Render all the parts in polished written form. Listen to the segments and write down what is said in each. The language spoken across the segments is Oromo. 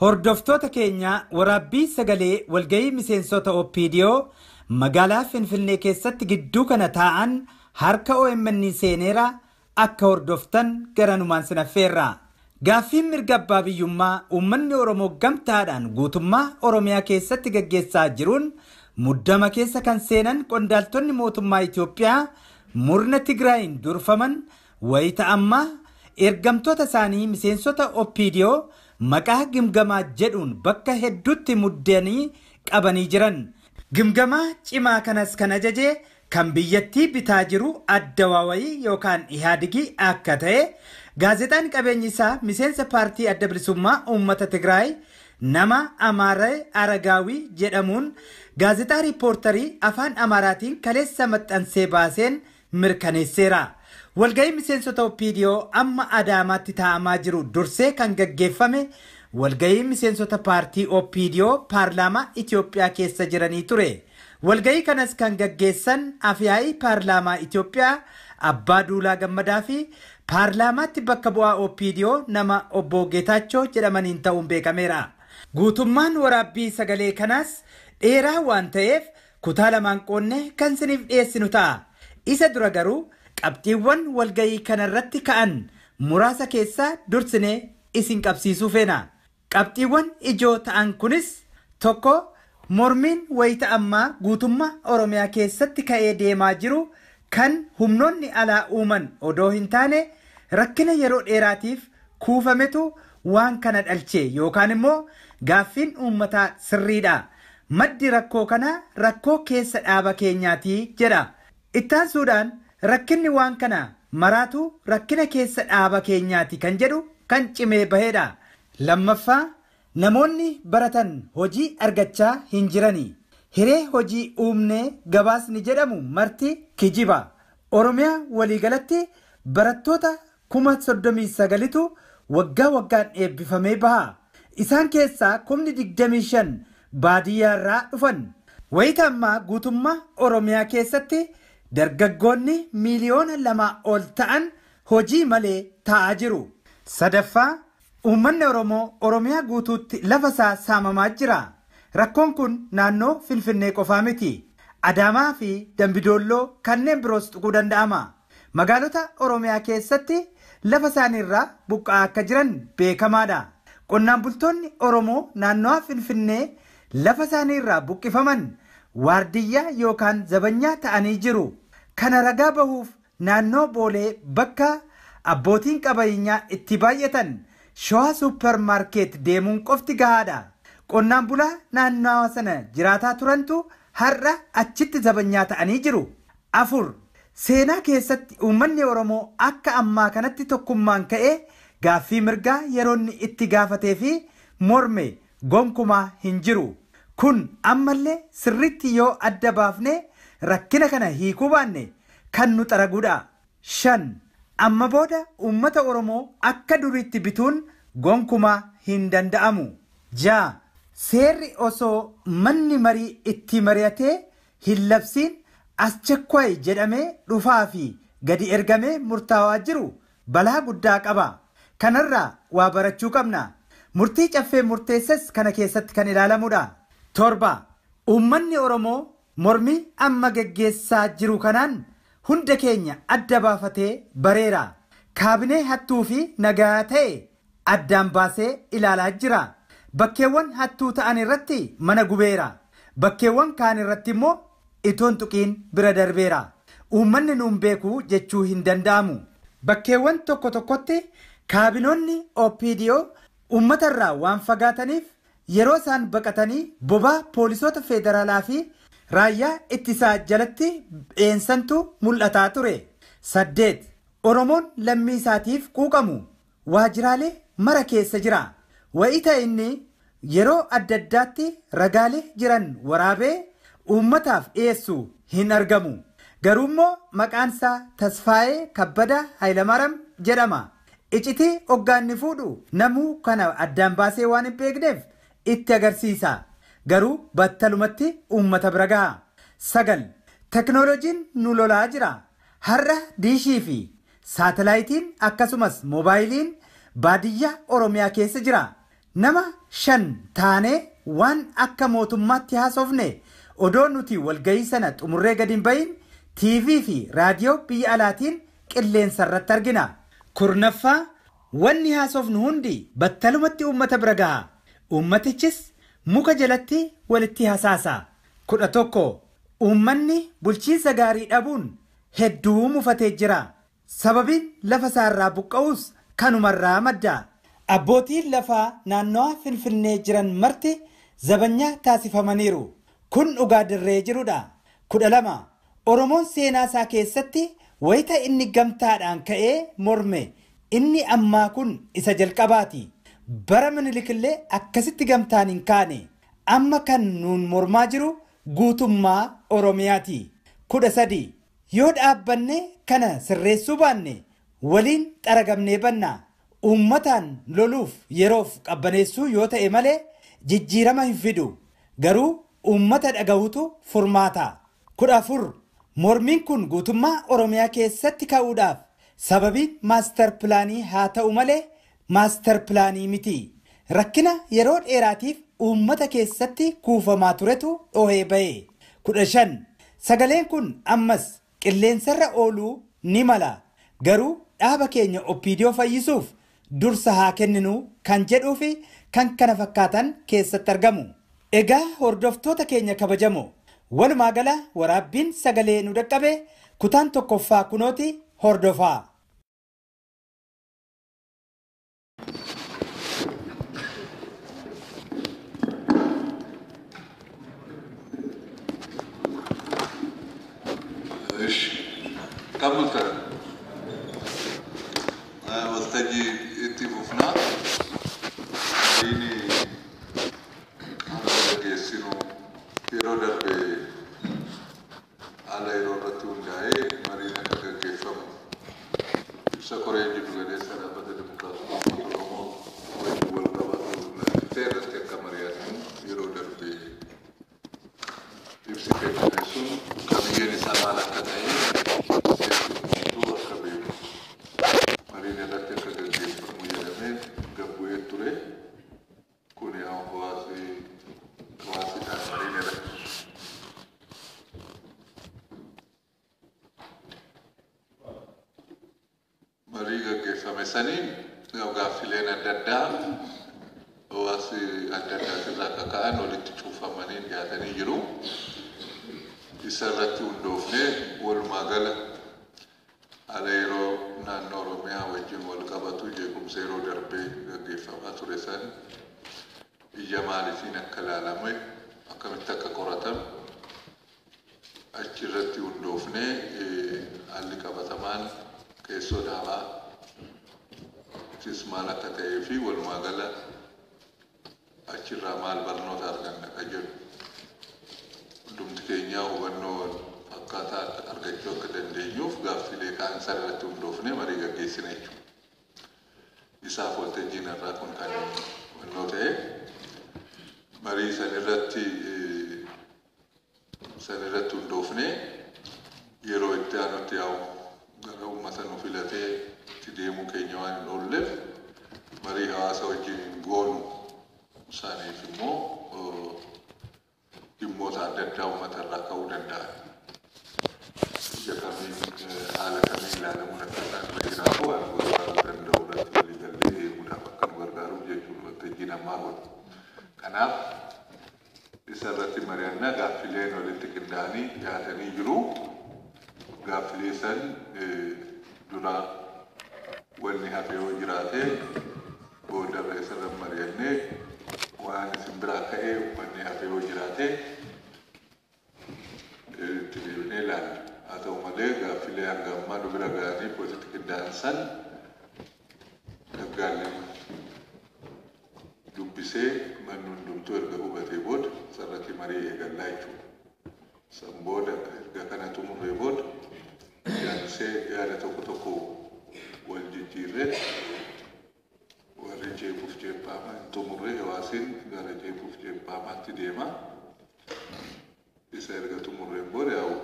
Hordoftoota keenya, waraabbii sagalee walgahii miseensota OPDO magaalaa Finfinnee keessatti gidduu kana taa'an harka OMN seeneera, akka hordoftan garanumaan sinaffeerra. Gaaffiin mirga abbaa biyyummaa uummanni Oromoo gamtaadhaan guutummaa Oromiyaa keessatti gaggeessaa jiruun muddama keessa kan seenan qondaaltonni mootummaa Itoophiyaa murna Tigraayin durfaman wayita ammaa ergamtoota isaanii miseensota OPDO maqaa gimgamaa jedhuun bakka hedduutti muddanii qabanii jiran. Gimgamaa cimaa kanas kan ajaje kan biyyattii bitaa jiru Addawaawayii yookaan Ihaadigii akka ta'e gaazexaan qabeenyi isaa miseensa paartii Adda Bilisummaa Uummata Tigraay nama Amaaree Aragaawii jedhamuun gaazexaa Riippoortarii afaan Amaaraatiin kaleessa maxxansee baaseen mirkaneesseera. Walgahii miseensota OPDO amma Adaamaatti taa'amaa jiru dursee kan gaggeeffame walgahii miseensota paartii OPDO paarlaamaa Itoophiyaa keessa jiranii ture. Walgahii kanas kan gaggeessan Afyaa'ii paarlaamaa Itoophiyaa Abbaa Duulaa Gammadaa fi paarlaamaatti bakka bu'aa OPDO nama obbo Geetaachoo jedhamaniin ta'uun beekameera. Guutummaan waraabbii sagalee kanaas dheeraa waan ta'eef kutaa lamaan qoonnee kan isiniif dhiyeessinu ta'a. Isa dura garuu qabxiiwwan walgahii kanarratti ka'an muraasa keessaa dursinee isin qabsiisuu feena. Qabxiiwwan ijoo ta'an kunis: tokko, mormiin wayita ammaa guutummaa Oromiyaa keessatti ka'ee deemaa jiru kan humnoonni alaa uuman odoo hin taane rakkina yeroo dheeraatiif kuufametu waan kana dhalche yookaan immoo gaaffiin uummataa sirriidha. Maddi rakkoo kanaa rakkoo keessa dhaaba keenyaatii jedha. Ittaansuudhaan rakkinni waan kana maraatu rakkina keessa dhaaba keenyaati kan jedhu kan cimee bahedha. Lammaffaa, namoonni baratan hojii argachaa hin jirani. Hiree hojii uumnee gabaasni jedhamu marti kijiba. Oromiyaa waliigalatti barattoota 39,000tu waggaa waggaan eebbifamee baha. Isaan keessaa 25,000 baadiyyaarraa dhufan. Wayita ammaa guutummaa Oromiyaa keessatti dargaggoonni 2 miiliyoona ol ta'an hojii malee taa'aa jiru. Sadaffaa, uummanni Oromoo Oromiyaa guutuutti lafa isaa saamamaa jira. Rakkoon kun naannoo Finfinnee qofaa miti. Adaamaa fi Dambidoolloo kanneen biroos tuquu danda'ama. Magaalota Oromiyaa keessatti lafa isaaniirraa buqqa'aa akka jiran beekamaadha. Qonnaan bultoonni Oromoo naannawaa Finfinnee lafa isaaniirraa buqqifaman waardiyyaa yookaan zabanyaa ta'anii jiru. Kana ragaa bahuuf naannoo Boolee bakka abbootiin qabeenyaa itti baay'atan Shawaa Suupparmaarkeet deemuun qofti gahaadha. Qonnaan bulaa naannawa sana jiraataa turantu har'a achitti zabanyaa ta'anii jiru. Afur, seenaa keessatti uummanni Oromoo akka ammaa kanatti tokkummaan ka'ee gaaffii mirgaa yeroo inni itti gaafatee fi morme gonkumaa hin jiru. Kun ammallee sirriitti yoo adda baafnee rakkina kana hiikuu baanne kan nu xaraguudha. Shan, amma booda uummata Oromoo akka duriitti bituun gonkumaa hin danda'amu. Ja'a, seerri osoo manni marii itti mari'atee hin labsiin aschakkwaay jedhamee dhufaa fi gadi ergamee murtaawaa jiru balaa guddaa qaba. Kanarraa waa barachuu qabna. Murtii caffee murteessas kana keessatti kan ilaalamudha. Torba, uummanni Oromoo mormii amma geggeessaa jiru kanaan hunda keenya adda baafatee bareera. Kaabinee hattuu fi nagaa ta'e addaan baasee ilaalaa jira. Bakkeewwan hattuu ta'an irratti mana gubeera. Bakkeewwan kaan irratti immoo itoon tuqiin bira darbeera. Uummanni nuun beeku jechuu hin danda'amu. Bakkeewwan tokko tokkotti kaabinoonni OPDO uummata irraa waan fagaataniif yeroo isaan baqatanii bobaa poolisoota federaalaa fi raayyaa ittisaa jalatti dheensantu mul'ataa ture. Saddeet, Oromoon lammii isaatiif quuqamu waajjiraalee mara keessa jira. Wayita inni yeroo adda addaatti ragaalee jiran waraabee uummataaf dhiyeessu hin argamu. Garuu immoo maqaan isaa Tasfaayee Kabbadaa Hayilamaariyaam jedhama. Icitii hoggaanni fuudhu namuu kana addaan baasee waan hin beekneef itti agarsiisa. Garuu battalumatti uummata bira gaha. Sagal, teknooloojiin nu lolaa jira. Har'a diishii fi saatalaayitiin akkasumas moobaayiliin baadiyyaa Oromiyaa keessa jira. Nama 5 taanee waan akka mootummaatti haasofne odoo nuti walgahii sana xumurree gadi hin bahin TV fi raadiyoo biyya alaatiin qilleensa irratti argina. 10ffaa wanni haasofnu hundi battalumatti uummata bira gaha. Uummatichis muka jalatti walitti hasaasa. 11 uummanni bulchiinsa gaarii dhabuun hedduu mufatee jira. Sababiin lafa isaarraa buqqa'us kanumarraa madda. Abbootiin lafaa naannawaa Finfinnee jiran marti zabanyaa taasifamaniiru. Kun dhugaa dirree jirudha. 12 Oromoon seenaa isaa keessatti wayita inni gamtaadhaan ka'ee morme inni ammaa kun isa jalqabaati. Bara Minilikillee akkasitti gamtaan hin kaane. Amma kan nuun mormaa jiru guutummaa Oromiyaati. 13 yoo dhaabbanne kana sirreessuu baanne waliin xaragamnee banna. Uummataan loluuf yeroof qabbaneessuu yoo ta'e malee jijjiirama hin fidu. Garuu uummata dhagahuutu furmaata. 14 mormiin kun guutummaa Oromiyaa keessatti ka'uudhaaf sababiin maastar pilaanii haa ta'u malee maastar pilaanii miti. Rakkina yeroo dheeraatiif uummata keessatti kuufamaa turetu dhohee ba'e. 15 sagaleen kun ammas qilleensarra ooluu ni mala. Garuu dhaaba keenya OPDO fayyisuuf dursa haa kenninu kan jedhuu fi kan kana fakkaatan keessatti argamu. Egaa hordoftoota keenya kabajamoo walumaa gala waraabbiin sagalee nu dhaqqabe kutaan 1ffaa kunooti hordofaa. እሺ ቀምልተ waltajjii itti fufnaa inni haala gaggeessinu yeroo darbe haala yeroo irratti hundaa'ee mariin akka gaggeeffamu ibsa koree jiddu galeessa dhaabbata dimokiraatummaa uummata Oromoo wajjin wal qabatu laalchitee irratti akka mari'annu yeroo darbe ibsi kenname sun qabiyyeen isaa maal akka ta'e seerri akka beeku mariin irratti akka gaggeeffamu jedhamee gabbu'ee ture. Kun hawaasiidhaan mariin irratti marii gaggeeffame saniin gaaffileen adda addaa hawaasi adda addaatirraa akka ka'an walitti cuufamanii dhiyaatanii jiru. Isa irratti hundoofnee walumaa gala haala yeroo naannoo Oromiyaa wajjin wal qabatu jeequmsa yeroo darbee gaggeeffamaa ture san ija maaliitiin akka ilaalame akkamitti akka qoratame achirratti hundoofnee haalli qabatamaan keessoo dhaabaa maal akka ta'ee fi walumaa gala achirraa maal barnoota arganna ka jedhu hundumti keenyaa hubannoo akkaataa argachuu akka dandeenyuuf gaaffilee kaan irratti hundoofnee marii gaggeessina jechuudha. Isaaf waltajjiin irraa kun kan hubannoo ta'e marii san irratti hundoofnee yeroo itti aanutti yaa'u gara uummata nu filatee itti deemuu keenya waan hin oolleef marii hawaasa wajjin goonu isaaniif immoo dhimmoota adda addaa uummata irraa ka'uu danda'an. Ija kamiin haala kamiin ilaalamuun akka isaan irra jiraatu waan gargaaruu danda'u irratti walii gallee deemuudhaaf akka nu gargaaruuf jechuudha waltajjiin ammaa kun. Kanaaf isa irratti mari'annaa gaaffileen walitti qindaa'anii dhiyaatanii jiru. Gaaffilee san dura wanni hafe yoo jiraate boodarra isarra mari'annee waan isin biraa ka'ee wanni hafe yoo jiraate itti deebinee ilaalla. Haa ta'u malee gaaffilee hanga ammaa nu bira ga'anii walitti qindaa'an san gaggaalee dubbisee manni hundumtuu erga hubatee booda sarratti marii eegallaa jechuudha. San booda erga kana xumurree booda yaadsee yaada tokko tokko wal jijjiirree warri jeequuf jeebbaamaa hin xumurree hawaasiin gara jeequuf jeebbaamaatti deema. Isa erga xumurreen booda yaa'u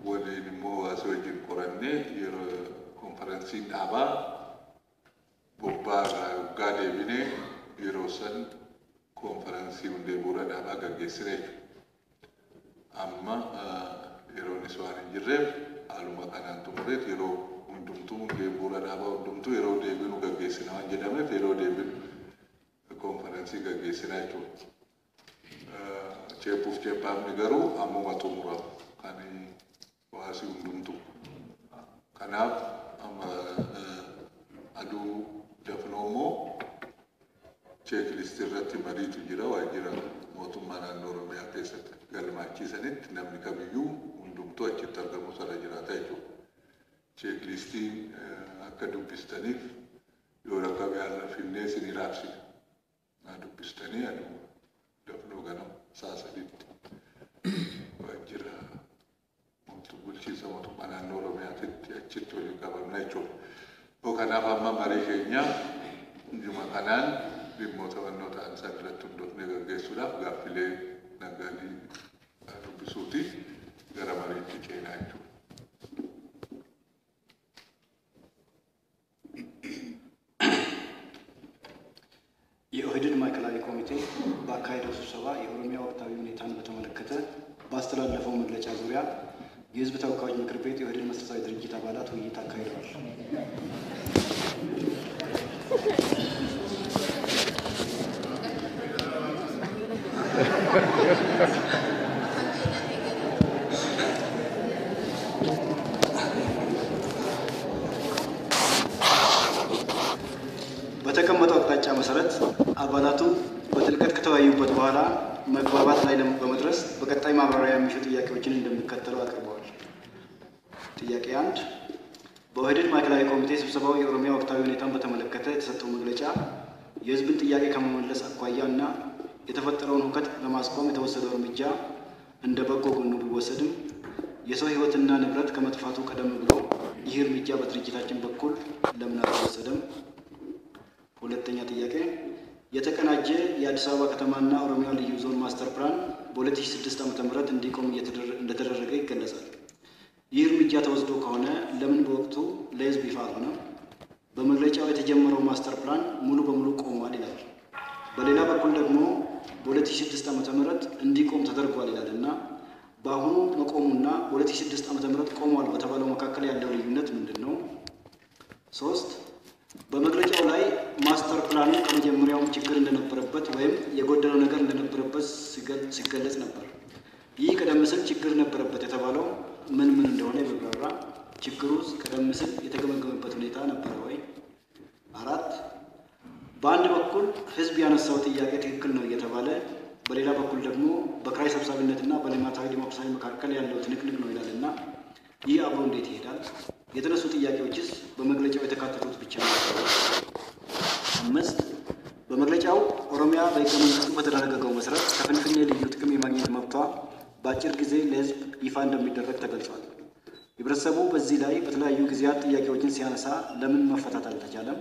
waliin immoo hawaasii wajjin qorannee yeroo konferensiin dhaabaa bobbaa irraa yoggaa deebinee yeroo san konferansii hundee bu'uura dhaabaa gaggeessine jechuudha. Amma yeroonis waan hin jirreef haaluma kanaan xumureet yeroo hundumtuu hundee bu'uura dhaabaa hundumtuu yeroo deebinu gaggeessina waan jedhameef yeroo deebinu konferansii gaggeessina jechuudha. Ceephuuf ceephaafni garuu ammuma xumurama kan hawaasii hundumtuu. Kanaaf amma aduu dafnoo immoo cheeklistii irratti mariitu jira waajjira mootummaa naannoo Oromiyaa keessatti galmaachiisanitti namni kamiyyuu hundumtuu achitti argamu sana jiraata jechuudha. Cheeklistii akka dubbistaniif yoo rakkame har'a finnee isinii raabsina. Dubbistanii aduu dafnoo ganama sa'a 3tti waajjira bulchiinsa mootummaa naannoo Oromiyaatitti achitti waliin qabamna jechuudha. Kanaaf amma marii keenya juma kanaan dhimmoota fannoo ta'an isaan irratti hundoofnee gaggeessuudhaaf gaaffilee naggaadii dubbisuuti gara mariitti ceenaa jechuudha. የኦህዴድ ማዕከላዊ ኮሚቴ ባካሄደው ስብሰባ የኦሮሚያ ወቅታዊ ሁኔታን በተመለከተ ባስተላለፈው መግለጫ ዙሪያ የሕዝብ ተወካዮች ምክር ቤት የኦህዴድ መሰረታዊ ድርጅት አባላት ውይይት አካሂደዋል። በተቀመጠው አቅጣጫ መሰረት አባላቱ በጥልቀት ከተወያዩበት በኋላ መግባባት ላይ በመድረስ በቀጣይ ማብራሪያ የሚሹ ጥያቄዎችን እንደሚከተለው አቅርበዋል። ጥያቄ 1፣ በኦህዴድ ማዕከላዊ ኮሚቴ ስብሰባው የኦሮሚያ ወቅታዊ ሁኔታን በተመለከተ የተሰጠው መግለጫ የሕዝብን ጥያቄ ከመመለስ አኳያ እና የተፈጠረውን ሁከት ለማስቆም የተወሰደው እርምጃ እንደ በጎ ጎኑ ቢወሰድም የሰው ሕይወትና ንብረት ከመጥፋቱ ቀደም ብሎ ይህ እርምጃ በድርጅታችን በኩል ለምን አልተወሰደም? ሁለተኛ ጥያቄ፣ የተቀናጀ የአዲስ አበባ ከተማና ኦሮሚያ ልዩ ዞን ማስተር ፕላን በ2006 ዓ.ም እንዲቆም እንደተደረገ ይገለጻል። ይህ እርምጃ ተወስዶ ከሆነ ለምን በወቅቱ ለሕዝብ ይፋ አልሆነም? በመግለጫው የተጀመረው ማስተር ፕላን ሙሉ በሙሉ ቆሟል ይላል። በሌላ በኩል ደግሞ በ2006 ዓ.ም እንዲቆም ተደርጓል ይላል እና በአሁኑ መቆሙና በ2006 ዓ.ም ቆሟል በተባለው መካከል ያለው ልዩነት ምንድን ነው? 3፣ በመግለጫው ላይ ማስተር ፕላኑ ከመጀመሪያውም ችግር እንደነበረበት ወይም የጎደለው ነገር እንደነበረበት ሲገለጽ ነበር። ይህ ቀደም ሲል ችግር ነበረበት የተባለው ምን ምን እንደሆነ ቢብራራ። ችግሩስ ቀደም ሲል የተገመገመበት ሁኔታ ነበረ ወይ? 4፣ በአንድ በኩል ሕዝብ ያነሳው ጥያቄ ትክክል ነው እየተባለ በሌላ በኩል ደግሞ በክራይ ሰብሳቢነትና በልማታዊ ዲሞክራሲ መካከል ያለው ትንቅንቅ ነው ይላልና ይህ አብሮ እንዴት ይሄዳል? የተነሱ ጥያቄዎችስ በመግለጫው የተካተቱት ብቻ ናቸው? 5፣ በመግለጫው ኦሮሚያ በሕገ መንግስቱ በተደነገገው መሰረት ከፍንፍኔ ልዩ ጥቅም የማግኘት መብቷ በአጭር ጊዜ ለሕዝብ ይፋ እንደሚደረግ ተገልጿል። ህብረተሰቡ በዚህ ላይ በተለያዩ ጊዜያት ጥያቄዎችን ሲያነሳ ለምን መፈታት አልተቻለም?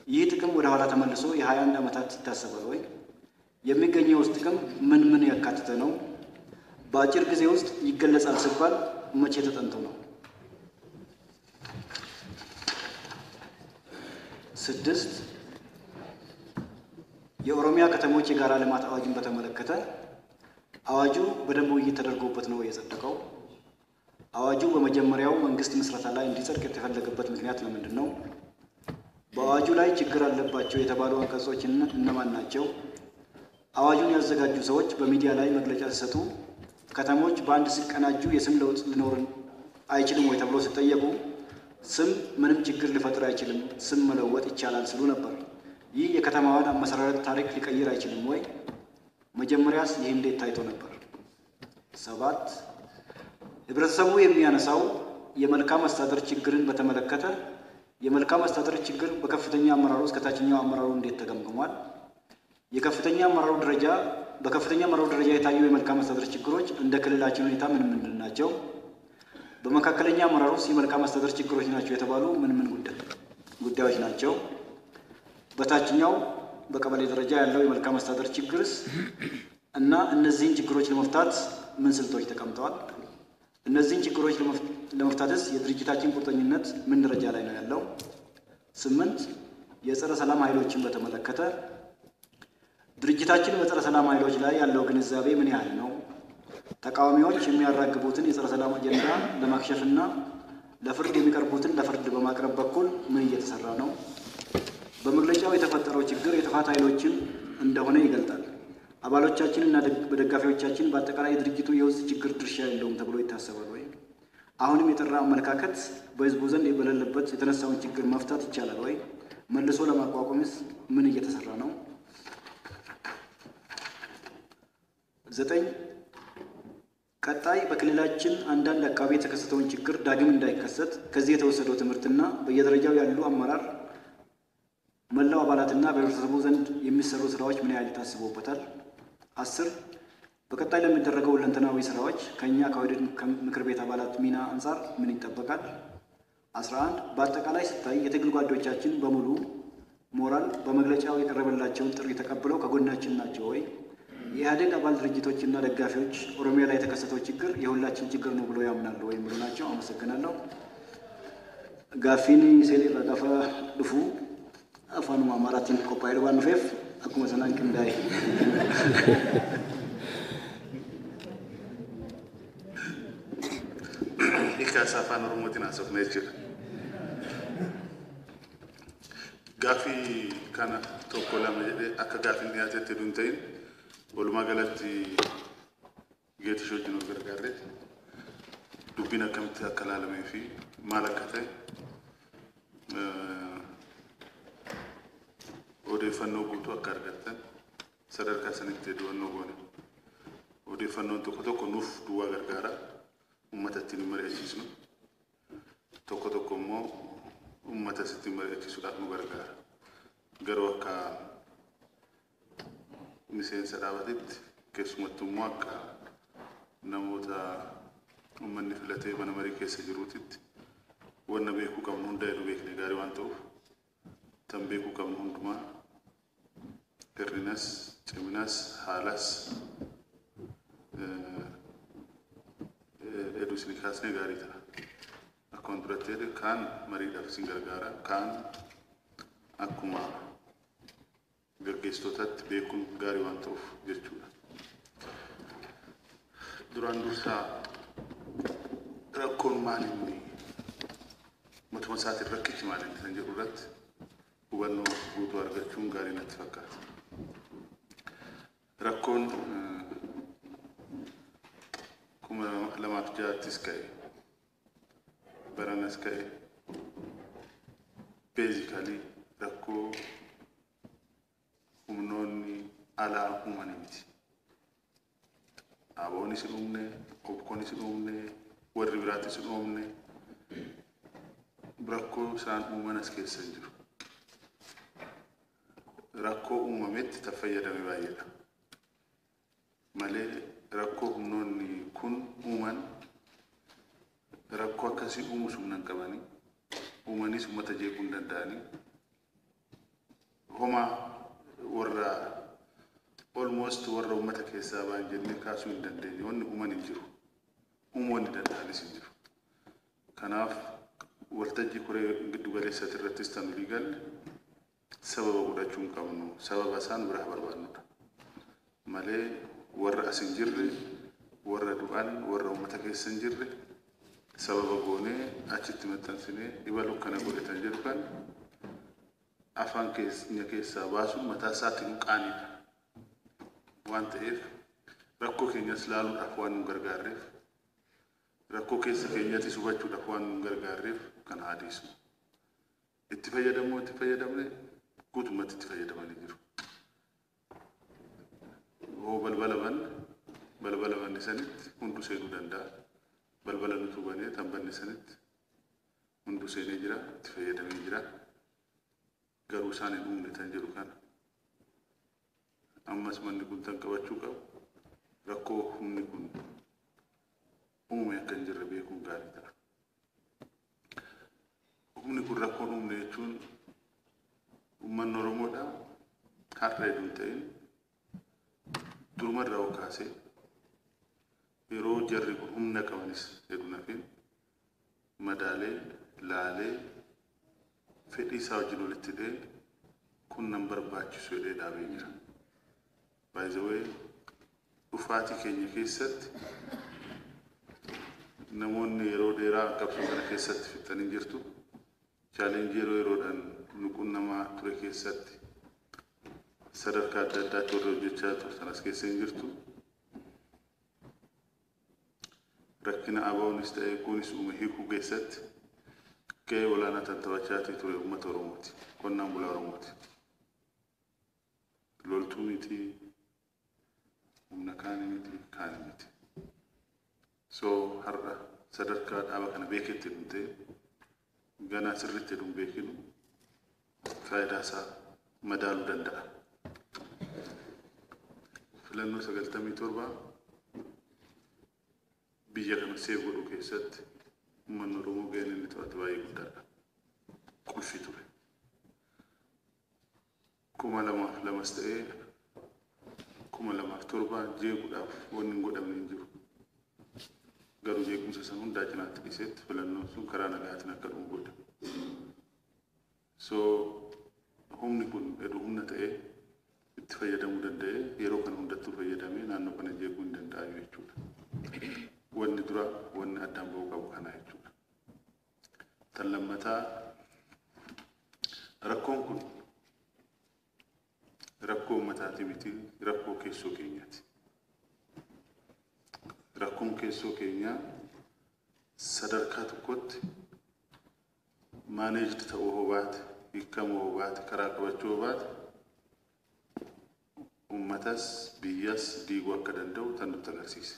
ይህ ጥቅም ወደ ኋላ ተመልሶ የ21 ዓመታት ይታሰባል ወይ? የሚገኘውስ ጥቅም ምን ምን ያካተተ ነው? በአጭር ጊዜ ውስጥ ይገለጻል ሲባል መቼ ተጠንቶ ነው? 6፣ የኦሮሚያ ከተሞች የጋራ ልማት አዋጅን በተመለከተ አዋጁ በደንብ ውይይት ተደርጎበት ነው የጸደቀው? አዋጁ በመጀመሪያው መንግስት ምስረታ ላይ እንዲጸድቅ የተፈለገበት ምክንያት ለምንድን ነው? በአዋጁ ላይ ችግር አለባቸው የተባሉ አንቀጾች እነማን ናቸው? አዋጁን ያዘጋጁ ሰዎች በሚዲያ ላይ መግለጫ ሲሰጡ ከተሞች በአንድ ሲቀናጁ የስም ለውጥ ሊኖር አይችልም ወይ ተብሎ ሲጠየቁ ስም ምንም ችግር ሊፈጥር አይችልም፣ ስም መለወጥ ይቻላል ሲሉ ነበር። ይህ የከተማዋን አመሰራረት ታሪክ ሊቀይር አይችልም ወይ? መጀመሪያስ ይህ እንዴት ታይቶ ነበር? 7፣ ህብረተሰቡ የሚያነሳው የመልካም አስተዳደር ችግርን በተመለከተ የመልካም አስተዳደር ችግር በከፍተኛ አመራሩ እስከ ታችኛው አመራሩ እንዴት ተገምግሟል? የከፍተኛ አመራሩ ደረጃ በከፍተኛ አመራሩ ደረጃ የታዩ የመልካም አስተዳደር ችግሮች እንደ ክልላችን ሁኔታ ምን ምንድን ናቸው? በመካከለኛ አመራር ውስጥ የመልካም አስተዳደር ችግሮች ናቸው የተባሉ ምን ምን ጉዳዮች ናቸው? በታችኛው በቀበሌ ደረጃ ያለው የመልካም አስተዳደር ችግርስ እና እነዚህን ችግሮች ለመፍታት ምን ስልቶች ተቀምጠዋል? እነዚህን ችግሮች ለመፍታትስ የድርጅታችን ቁርጠኝነት ምን ደረጃ ላይ ነው ያለው? 8፣ የጸረ ሰላም ኃይሎችን በተመለከተ ድርጅታችን በጸረ ሰላም ኃይሎች ላይ ያለው ግንዛቤ ምን ያህል ነው? ተቃዋሚዎች የሚያራግቡትን የጸረ ሰላም አጀንዳ ለማክሸፍና ለፍርድ የሚቀርቡትን ለፍርድ በማቅረብ በኩል ምን እየተሰራ ነው? በመግለጫው የተፈጠረው ችግር የጥፋት ኃይሎችን እንደሆነ ይገልጣል። አባሎቻችንና በደጋፊዎቻችን በአጠቃላይ የድርጅቱ የውስጥ ችግር ድርሻ የለውም ተብሎ ይታሰባል ወይ? አሁንም የጠራ አመለካከት በህዝቡ ዘንድ በሌለበት የተነሳውን ችግር መፍታት ይቻላል ወይ? መልሶ ለማቋቋምስ ምን እየተሰራ ነው? 9 ቀጣይ በክልላችን አንዳንድ አካባቢ የተከሰተውን ችግር ዳግም እንዳይከሰት ከዚህ የተወሰደው ትምህርትና በየደረጃው ያሉ አመራር መላው አባላትና በህብረተሰቡ ዘንድ የሚሰሩ ስራዎች ምን ያህል ታስቦበታል? 10 በቀጣይ ለሚደረገው ሁለንተናዊ ስራዎች ከኛ ከኦህዴድ ምክር ቤት አባላት ሚና አንጻር ምን ይጠበቃል? 11 በአጠቃላይ ስታይ የትግል ጓዶቻችን በሙሉ ሞራል በመግለጫው የቀረበላቸውን ጥሪ ተቀብለው ከጎናችን ናቸው ወይ? የኢህአዴግ አባል ድርጅቶችና ደጋፊዎች ኦሮሚያ ላይ የተከሰተው ችግር የሁላችን ችግር ነው ብሎ ያምናሉ ወይ የሚሉ ናቸው። አመሰግናለሁ። Gaaffiin seelii gaafa dhufu afaanuma Amaaraatiin qophaa'ee waan dhufeef akkuma sanaan qindaa'e. Hiikkaas afaan Oromootiin haasofna jechuudha. Gaaffii kana tokko lama jedhee akka gaaffiin dhiyaatetti hedduun ta'in walumaa galatti Geetishoo wajjin wal gargaarree dubbiin akkamitti akka ilaalamee fi maal akka ta'e odeeffannoo guutuu akka argattan sadarkaa sanitti hedduunnoo goone. Odeeffannoon tokko tokko nuuf duwwaa gargaara uummata ittiin hin mari'achiisnu. Tokko tokko immoo uummata ittiin mari'achiisuudhaaf nu gargaara. Garuu akka miseensa dhaabatetti keessumattuu immoo akka namoota uummanni filatee mana marii keessa jiruutitti wanna beekuu qabnu hunda hedduu beekne gaarii waan ta'uuf tan beekuu qabnu hundumaa hir'inas ciminas haalas hedduu isin kaasnee gaarii ta'a. Akkuma duratti jedhe kaan mariidhaaf isin gargaara kaan akkuma gaggeessitootatti beekuun gaarii waan ta'uuf jechuudha. Duraan dursaa rakkoon maal inni matuma isaatiin rakkichi maal inni kan jedhu irratti hubannoo guutuu argachuun gaarii natti fakkaata. Rakkoon 2006 ka'e baranas ka'e beezikalii rakkoo humnoonni alaa uumanii miti. Aboonis hin uumne, obkoonis hin uumne, warri biraatis hin uumne rakkoo isaan uuman as keessa hin jiru. Rakkoo uumametti ta fayyadame baay'eedha. Malee rakkoo humnoonni kun uuman rakkoo akkasii uumuus humna hin qabanii uumaniis uummata jeequu hin danda'anii homaa warra almost warra uummata keessaa ba'an jennee kaasuu hin dandeenye wanni uuman hin jiru. Uumuu wanni danda'anis hin jiru. Kanaaf waltajjii koree giddu galeessaati irrattis tan olii galle sababa godhachuu hin qabnu sababa isaan biraa barbaannudha. Malee warra as hin jirre warra du'an warra uummata keessa hin jirre sababa goonee achitti maxxansinee dhiba kana godhatan jedhu kan afaan keenya keessaa baasuun mataa isaatiin qaaniidha. Waan ta'eef rakkoo keenyas laaluudhaaf waan nu gargaarreef rakkoo keessa keenyattis hubachuudhaaf waan nu gargaarreef kan haadhiisnu. Itti fayyadamuu itti fayyadamne guutummaatti itti fayyadamanii jiru. Hoo balbala banne balbala banne sanitti hunduu seenuu danda'a. Balbala nutu banee tan banne sanitti hunduu seenee jira itti fayyadamee jira. Garuu isaan hin uumne tan jedhu kana. Ammas manni kun tan qabachuu qabu rakkoo humni kun uume akka hin jirre beekuun gaarii ta'a. Humni kun rakkoon uumne jechuun uummanni Oromoodha har'a hedduu hin ta'in durumarraa ol kaasee yeroo jarri kun humna qabanis hedduu nafin madaalee laalee fedhii isaa wajjin walitti hidhee kun nan barbaachisu jedhee dhaabee jira. By the way, dhufaatii keenya keessatti namoonni yeroo dheeraa qabsoo kana keessatti fixanii jirtu. Challenge yeroo yeroodhaan nu qunnamaa ture keessatti sadarkaa adda addaatti warra hojjechaa turtan as keessa hin jirtu. Rakkina ABO'nis ta'e kunis uume hiikuu keessatti gahee olaanaa kan taphachaa ture uummata Oromooti. Qonnaan bulaa Oromooti. Loltuu miti, humna kaanii miti, kaanii miti. So har'a sadarkaa dhaaba kana beeketti dhumtee ganaa sirriitti dhum beekinu faayidaa isaa madaaluu danda'a. Filannoo 97 biyya kana save godhuu keessatti uummanni Oromoo gaheen inni taphate baay'ee guddaadha. Qulfii ture. 2002s ta'ee 2007 jeequudhaaf wanni hin godhamne hin jiru. Garuu jeequmsa sana hundaa cinaatti dhiisetti filannoon sun karaa nagaatiin akka dhumu godhe. So humni kun eduu humna ta'ee itti fayyadamuu danda'ee yeroo kana hundattuu fayyadamee naannoo kana jeequu hin danda'amu jechuudha. Wanni dura wanni addaan ba'uu qabu kana jechuudha. Tan lammataa, rakkoon kun rakkoo uummataati miti, rakkoo keessoo keenyaati. Rakkoon keessoo keenyaa sadarkaa tokkotti managed ta'uu hobaate, hiikamuu hobaate, karaa qabachuu hobaate, uummatas biyyas diiguu akka danda'u tan nutti agarsiise.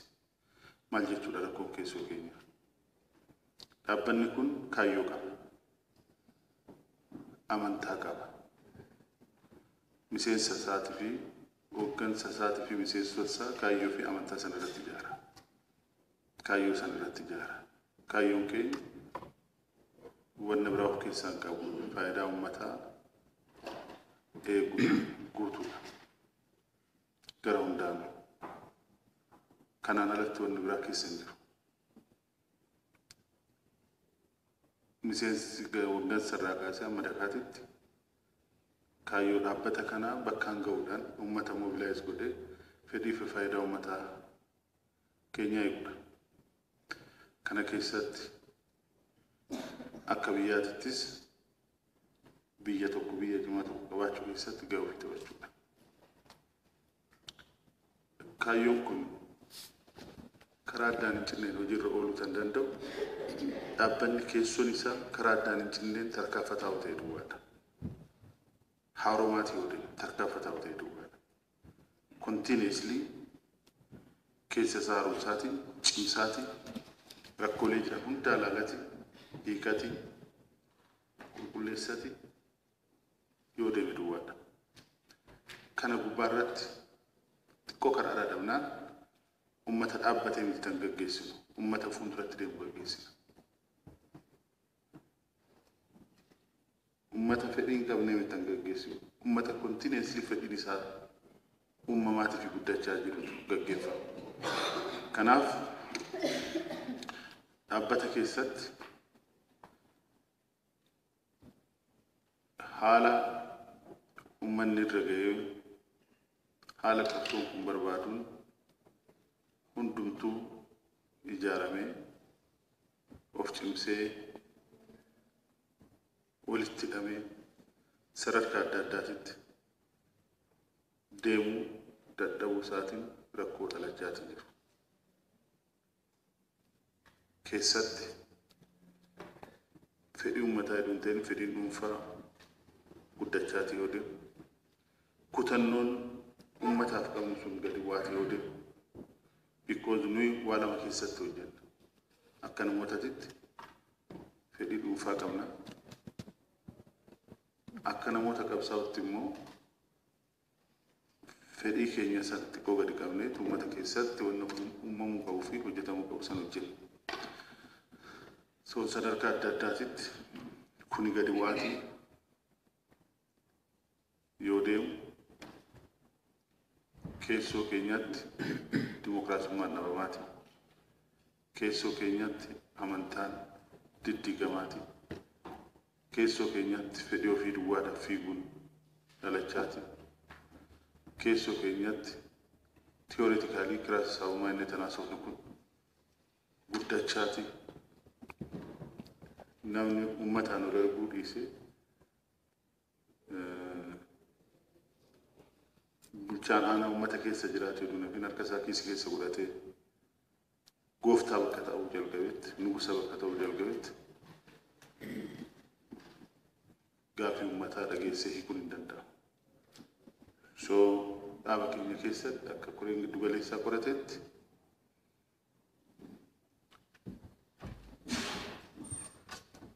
Maal jechuudha rakkoon keessoo keenyaa? Dhaabbanni kun kaayyoo qaba. Amantaa qaba. Miseensa isaatii fi hooggansa isaatii fi miseensota isaa kaayyoo fi amantaa sana irratti ijaara. Kaayyoo sana irratti ijaara. Kaayyoon keenya wanna biraa of keessaa hin qabu. Faayidaa uummataa eeguu guutuudha. Gara hundaanuu. Kanaan alatti wanni biraa keessa hin jiru. Miseensi hooggansa irraa kaasee hamma dakaatitti kaayyoo dhaabbata kanaa bakkaan ga'uudhaan uummata mobilize godhee fedhii fi faayidaa uummataa keenyaa eeguudha. Kana keessatti akka biyyaatittis biyya tokko, biyya cimaa tokko qabaachuu keessatti gahee ofii taphachuudha. Kaayyoon kun karaa addaan hin cinneen hojiirra ooluu kan danda'u dhaabbanni keessoon isaa karaa addaan hin cinneen tarkaanfataa ta'e duwwaadha. Haaromaatii yoo deemu tarkaanfataa ta'e duwwaadha. Continuously keessa isaa haaromsaatiin, cimsaatiin, rakkoolee jiran hundaa ilaalatiin, hiikatiin, qulqulleessatiin yoo deeme duwwaadha. Kana gubbaarratti xiqqoo karaa dhabnaan uummata dhaabbatee miti kan gaggeessinu, uummata fuulduratti deemu gaggeessina. Uummata fedhii hin qabne miti kan gaggeessinu, uummata continuously fedhiin isaa uumamaatii fi guddachaa jirutu gaggeeffama. Kanaaf dhaabbata keessatti haala uummanni irra ga'ee haala qabsoon kun barbaaduun hundumtuu ijaaramee of cimsee walitti hidhamee sadarkaa adda addaatitti deemuu dadhabuu isaatiin rakkoo dhalachaatii jiru. Keessatti fedhii uummataa hedduun ta'in fedhiin dhuunfaa guddachaatii yoo deemu, kutannoon uummataaf qabnu sun gadi bu'aatii yoo deemu, because nuyi waa lama keessatti hojjenna. Akka namootatitti fedhii dhuunfaa qabna. Akka namoota qabsaa'utti immoo fedhii keenya san xiqqoo gadi qabnee uummata keessatti wanna uumamuu qabuu fi hojjetamuu qabu san hojjenna. So sadarkaa adda addaatitti kuni gadi bu'aatii yoo deemu keessoo keenyatti dimokiraasummaan dhabamaati. Keessoo keenyatti amantaan diddigamaati. Keessoo keenyatti fedhii ofii duwwaadhaaf fiiguun dhalachaati. Keessoo keenyatti Theoretically kiraa sassaabummaa inni tanaasofnu kun guddachaati. Namni uummataan ol arguu dhiisee bulchaan aanaa uummata keessa jiraatu jedhu nafin harka isaa kiisii keessa godhatee gooftaa bakka ta'uu jalqabetti, nugusa bakka ta'uu jalqabetti gaaffii uummataa dhageessee hiikuun hin danda'amu. So dhaaba keenya keessatti akka koreen giddu galeessaa qoratetti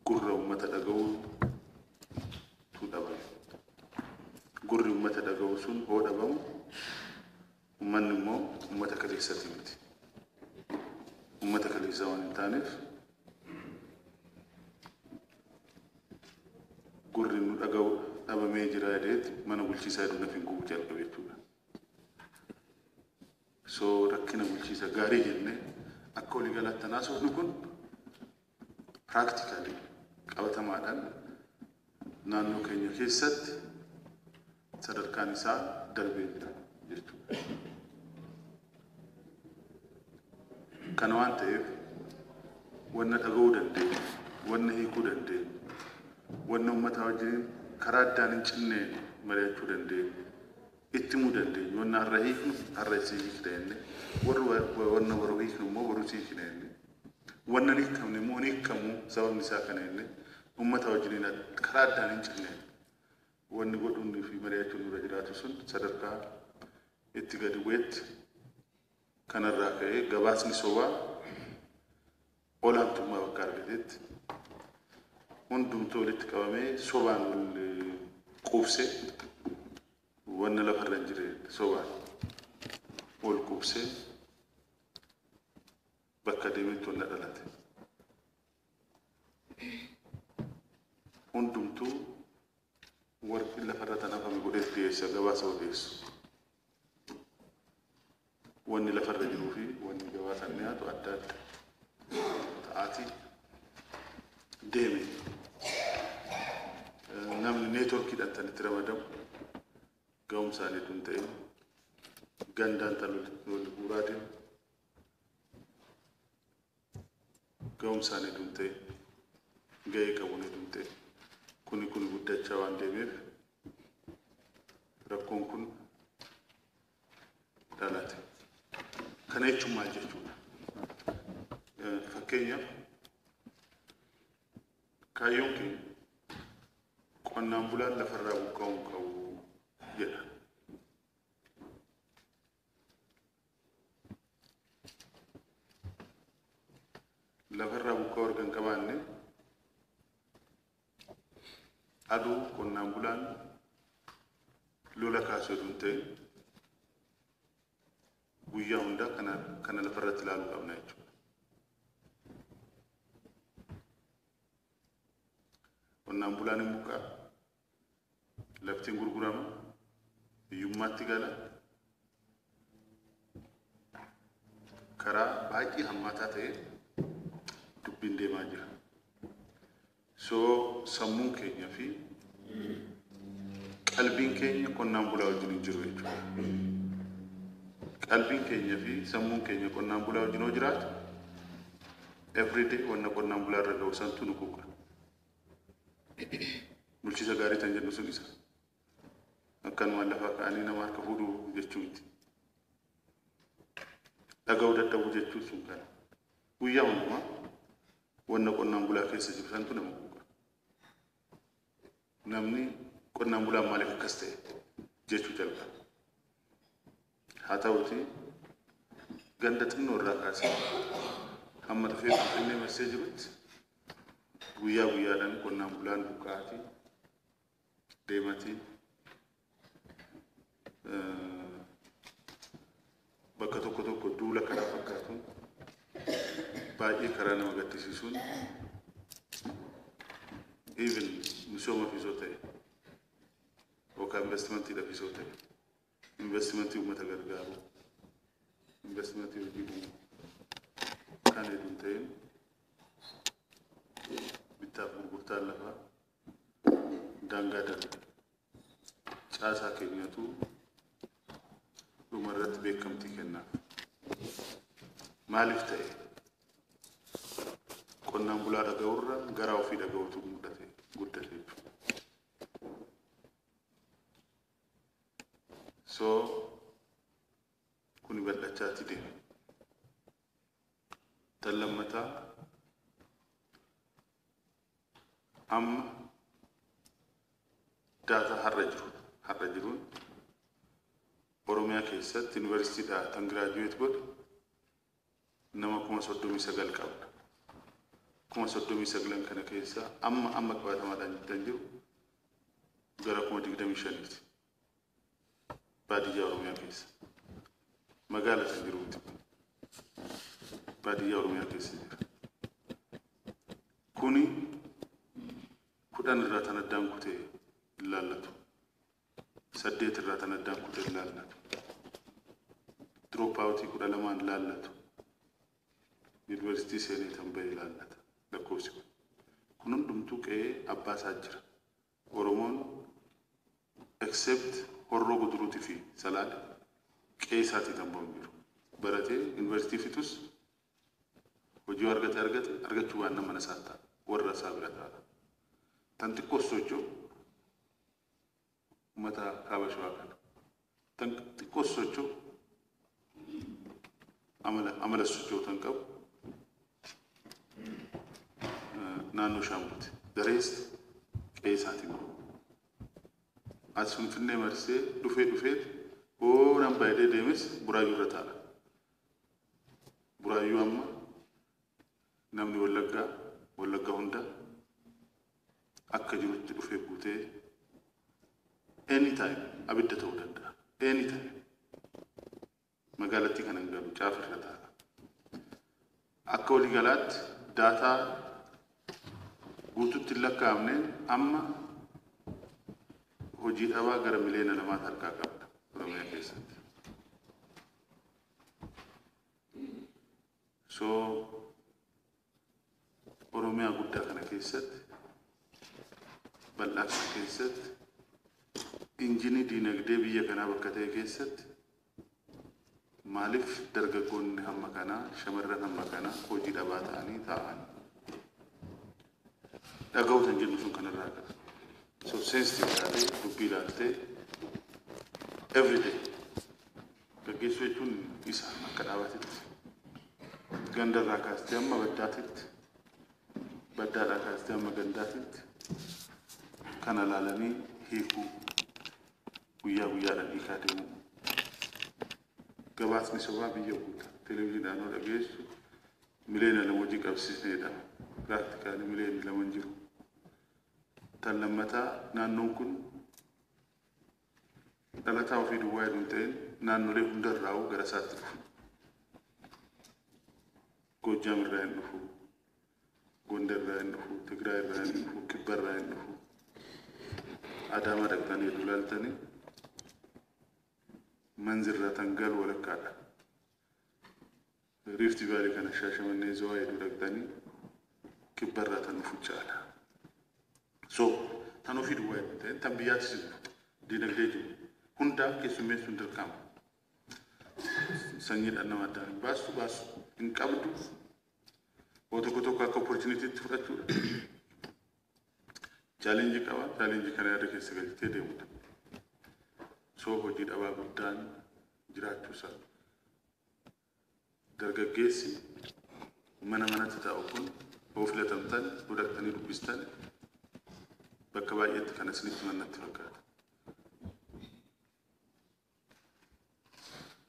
gurra uummata dhaga'uutu dhabame. Gurri uummata dhaga'u sun hoo dhabamu uummanni immoo uummata kaleessati miti. Uummata kaleessaa waan hin taaneef gurri nu dhaga'u dhabamee jira jedheetti mana bulchiisaa hedduun hin gubu jalqabe jechuudha. So rakkina bulchiisa gaarii jennee akka waliigalaatti haasofnu kun practically qabatamaadhaan naannoo keenya keessatti sadarkaan isaa darbee jira jechuudha. Kana waan ta'eef wanna dhaga'uu dandeenyu, wanna hiikuu dandeenyu, wanna uummata wajjin karaa addaan hin cinne mari'achuu dandeenyu, itti himuu dandeenyu, wanna har'a hiiknu har'a isii hiikna jenne, warri wanna boru hiiknu immoo boru isii hiikna jenne, wanna hin hiikamne immoo hin hiikamu sababni isaa kana jenne, uummata wajjin karaa addaan hin cinne wanni godhuun fi mari'achuun nurra jiraatu sun sadarkaa itti gadi bu'etti kanarraa ka'ee gabaasni sobaa olaantummaa bakka argatetti hundumtuu walitti qabamee sobaan wal quubsee wanna lafarra hin jirre sobaan wal quubsee bakka deemetti wanna dhalate. Hundumtuu warqii lafarra tan hafame godhee dhiyeessa gabaasa odeessu. Wanni lafarra jiruu fi wanni gabaasaan dhiyaatu adda adda ta'aatii deeme. Namni neetworkiidhaan tan itti ramadamu ga'umsaan hedduu hin ta'in gandaan tan wal guuraa deemu ga'umsaan hedduu hin ta'in ga'ee qabuun hedduu hin ta'in kuni kun guddachaa waan deemeef rakkoon kun dhalate. Kana jechuun maal jechuudha? Fakkeenyaaf kaayyoon keenya qonnaan bulaan lafarraa buqqa'uu hin qabu jedha. Lafarraa buqqa'uu erga hin qabaanne aduu qonnaan bulaan lola kaasuu hin ta'in guyyaa hundaa kana lafarratti ilaaluu qabna jechuudha. Qonnaan bulaan hin buqqa'a, laftiin gurgurama, hiyyummaatti gala, karaa baay'ee hammaataa ta'e dubbiin deemaa jira. So sammuun keenya fi qalbiin keenya qonnaan bulaa wajjin hin jiru jechuudha. Qalbiin keenya fi sammuun keenya qonnaan bulaa wajjin hoo jiraatu everyday wanna qonnaan bulaa irra ga'u santu nu quuqa. Bulchiisa gaarii tan jennu sun isa. Akkanumaan lafaa ka'anii nama harka fuudhuu jechuu miti. Dhaga'uu dadhabuu jechuun sun kana. Guyyaa hundumaa wanna qonnaan bulaa keessa jiru santu nama quuqa. Namni qonnaan bulaan maaliif akkas ta'e jechuu jalqaba. Haa ta'uutii ganda xinnoo irraa kaasee hamma dhufee Finfinnee marsee jirutti guyyaa guyyaadhaan qonnaan bulaan buqqa'aatii deematii bakka tokko tokko duula karaa fakkaatuun baay'ee karaa nama gaddisiisuun even misooma fisoo ta'e yookaan investimentiidha fisoo ta'e investimentii uummata gargaaru investimentii hojii uumuu kan hedduu hin ta'in bittaaf gurgurtaan lafaa daangaa darbe caasaa keenyatu Dhumarratti beekamtii kennaaf. Maaliif ta'e? Qonnaan bulaa dhaga'urra garaa ofii dhaga'utu guddate jechuudha. So kuni bal'achaatti deema. Tan lammataa amma daataa har'a jiruun Oromiyaa keessatti yuunivarsiitiidhaa tan giraajuweet godhe nama 39,000 qabna. 39,000 kana keessa amma qabatamaadhaan kan jiru gara 25,000ti. Baadiyyaa Oromiyaa keessa. Magaala kan jiruuti. Baadiyyaa Oromiyaa keessa jira. Kuni 10 irraa tan addaan kutee ilaallatu. 8 irraa tan addaan kutee ilaallatu. Drop outii 12 ilaallatu. Yuunivarsiitii seenee tan ba'e ilaallata. Lakkoofsi kun. Kun hundumtuu qe'ee abbaa isaa jira. Oromoon except Horroo Guduruutii fi Salaale qe'ee isaatii tan ba'u hin jiru. Baratee yuunivarsiitii fixus hojii argate argachuu waan mana isaa ta'a. Warra isaa bira ta'a. Tan xiqqoos socho'u uummata kaaba Shawaa kana. Tan xiqqoos socho'u amala socho'u tan qabu naannoo Shaambuuti. Darees qe'ee isaatiin bahu. As Finfinnee marsee dhufee hoo nan baay'ee deemes Buraayyuu irra taa'a. Buraayyuu amma namni Wallaggaa hunda akka jirutti dhufee guutee anytime abidda ta'uu danda'a. Anytime. Magaalattii kana hin galu caafa irra taa'a. Akka waliigalaatti daataa guututti hin lakkaa'amneen amma hojii dhabaa gara 2 miliyoona harkaa qabna Oromiyaa keessatti. So Oromiyaa guddaa kana keessatti bal'aa kana keessatti injinii diinagdee biyya kanaa bakka ta'e keessatti maaliif dargaggoonni hamma kanaa shamarran hamma kanaa hojii dhabaa ta'anii taa'an? Dhaga'uu kan jennu sun kanarraa qaba. So sensitive taatee dubbii ilaaltee everyday gaggeessuu jechuun isa akka dhaabatetti gandarraa kaastee hamma baddaatitti baddaadhaa kaastee hamma gandaatitti kana ilaalanii hiikuu guyyaa guyyaadhaan hiikaa deemuu. Gabaasni sobaa biyya guuta. Televezyiidhaan yoo dhageessu 2 miliyoona hojii qabsiisneedha. Piraaktikaalii 2 miliyoona hin jiru. Tan lammataa naannoon kun dhalataa ofii duwwaa hedduun ta'een naannolee hundarraa'uu gara isaatti dhufu. Goojjaam irraa hin dhufu, Gondar irraa hin dhufu, Tigraay irraa hin dhufu, Kibba irraa hin dhufu. Adaamaa dhaqxanii hedduu ilaaltanii manzirraa tan galu walakkaadha. Riifti Vaalii kana Shaashamannee Zawaa hedduu dhaqxanii kibba irraa tan dhufu caala. So tan ofii duwwaa hedduu ta'een tan biyyaattis dhufu diinagdee jiru hundaa keessummeessuun dirqama. Sanyiidhaan nama addaan hin baastu hin qabdu. Oo tokko tokko akka opportunitiitti fudhachuudha. Chaalenjii qaba. Chaalenjii kana yaada keessa galchitee deemudha. So hojii dhabaa guddaan jiraachuu isaa. Dargaggeessi mana manatti taa'u kun yoo filatamtan yoo dhaqxanii dubbistan bakka baay'eetti kan isinitti mannatti fakkaata.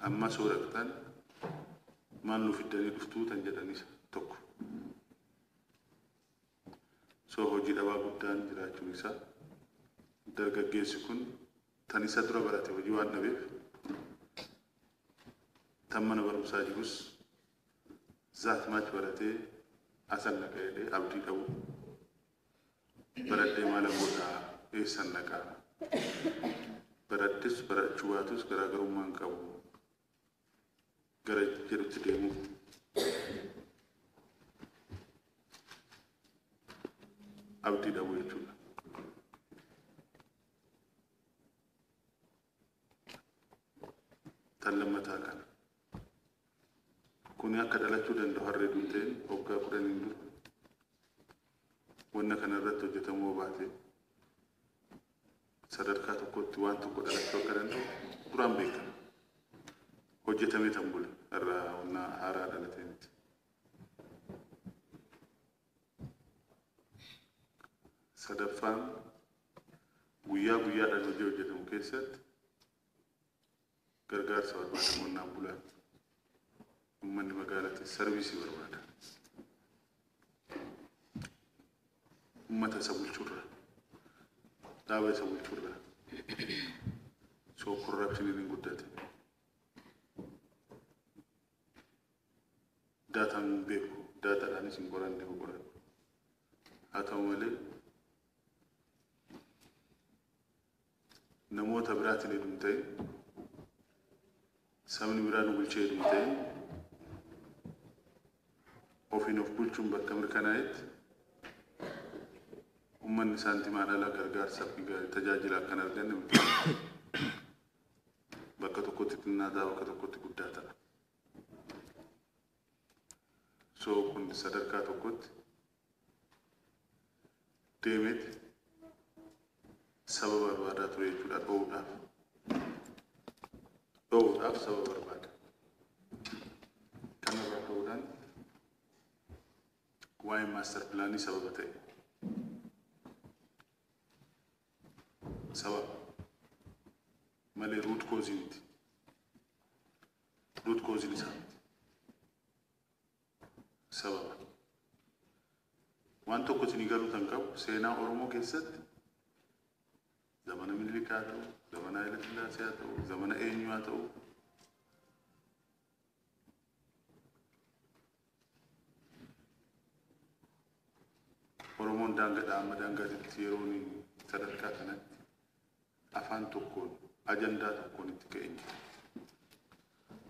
Amma soo dhaqxan maal nu fiddanii dhuftuu tan jedhanis tokko. So hojii dhabaa guddaan jiraachuun isaa dargaggeessi kun tan isa dura barate hojii waan dhabeef tan mana barumsaa jirus zaat maach baratee asan naqa jedhee abdii qabu. Baradhee maal godhaa eessan naqaa baradhis barachuu baatus garaagarummaa hin qabu gara jedhutti deemuu. Abdii dhabuu jechuudha. Tan Tan lammataa kana. Kuni akka dhalachuu danda'u harree dunteen waggaa 10 dura wanna kana irratti hojjetamuu baate sadarkaa tokkotti waan tokko dhalachuu akka danda'u duraan beekama. Hojjetamee tan bule irraa wanna haaraa dhalatee miti. Sadaffaan guyyaa guyyaadhaan hojii hojjetamu keessatti gargaarsa barbaada qonnaan bulaan. Uummanni magaalaatti sarviisii barbaada. Uummata isa bulchurra, dhaaba isa bulchurra. So korrapshiniin hin guddate. Daataan hin beeku, daataadhaanis hin qoranne qoranne. Haa ta'u malee namoota biraatiin hedduun ta'e, sabni biraa nu bulchee hedduun ta'e, ofiin of bulchuun bakka mirkanaa'etti uummanni saantimaan ala gargaarsaaf tajaajila akkan arganne miti. Bakka tokkotti xinnaa ta'a, bakka tokkotti guddaa ta'a. So kun sadarkaa tokkotti deemeeti sababa barbaadaa ture jechuudha dhoowuudhaaf. Dhoowuudhaaf sababa barbaada. Kanarraa ka'uudhaan waa'ee maaster pilaanii sababa ta'e. Sababa malee ruut koozii miti. Ruut kooziin isaa miti. Sababa. Waan tokko isinii galuu kan qabu seenaa Oromoo keessatti zamana Minilik haa ta'u, zamana Haayile Sillaasee haa ta'u, zamana eenyu haa ta'u, Oromoon daangaadhaa amma daangaatitti yeroo sadarkaa kanatti afaan tokkoon ajandaa tokkoon itti ka'e hin jiru.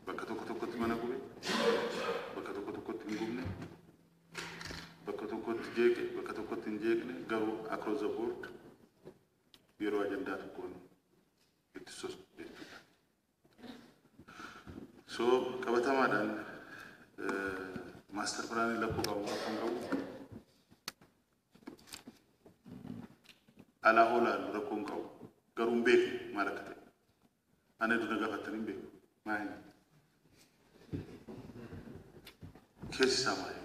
Bakka tokko tokkotti mana gube, bakka tokko tokkotti hin gubne, bakka tokkotti jeeqe, bakka tokkotti hin jeeqne, garuu across the board yeroo ajandaa tokkoon itti sosochu jechuudha. So qabatamaadhaan maaster pilaanii lakkoo qabu akkan qabu alaa hoolaallu rakkoo hin qabu. Garuu hin beeknu maal akka ta'e. Ana dura gaafattanii hin beeku. Maal keessi isaa maal?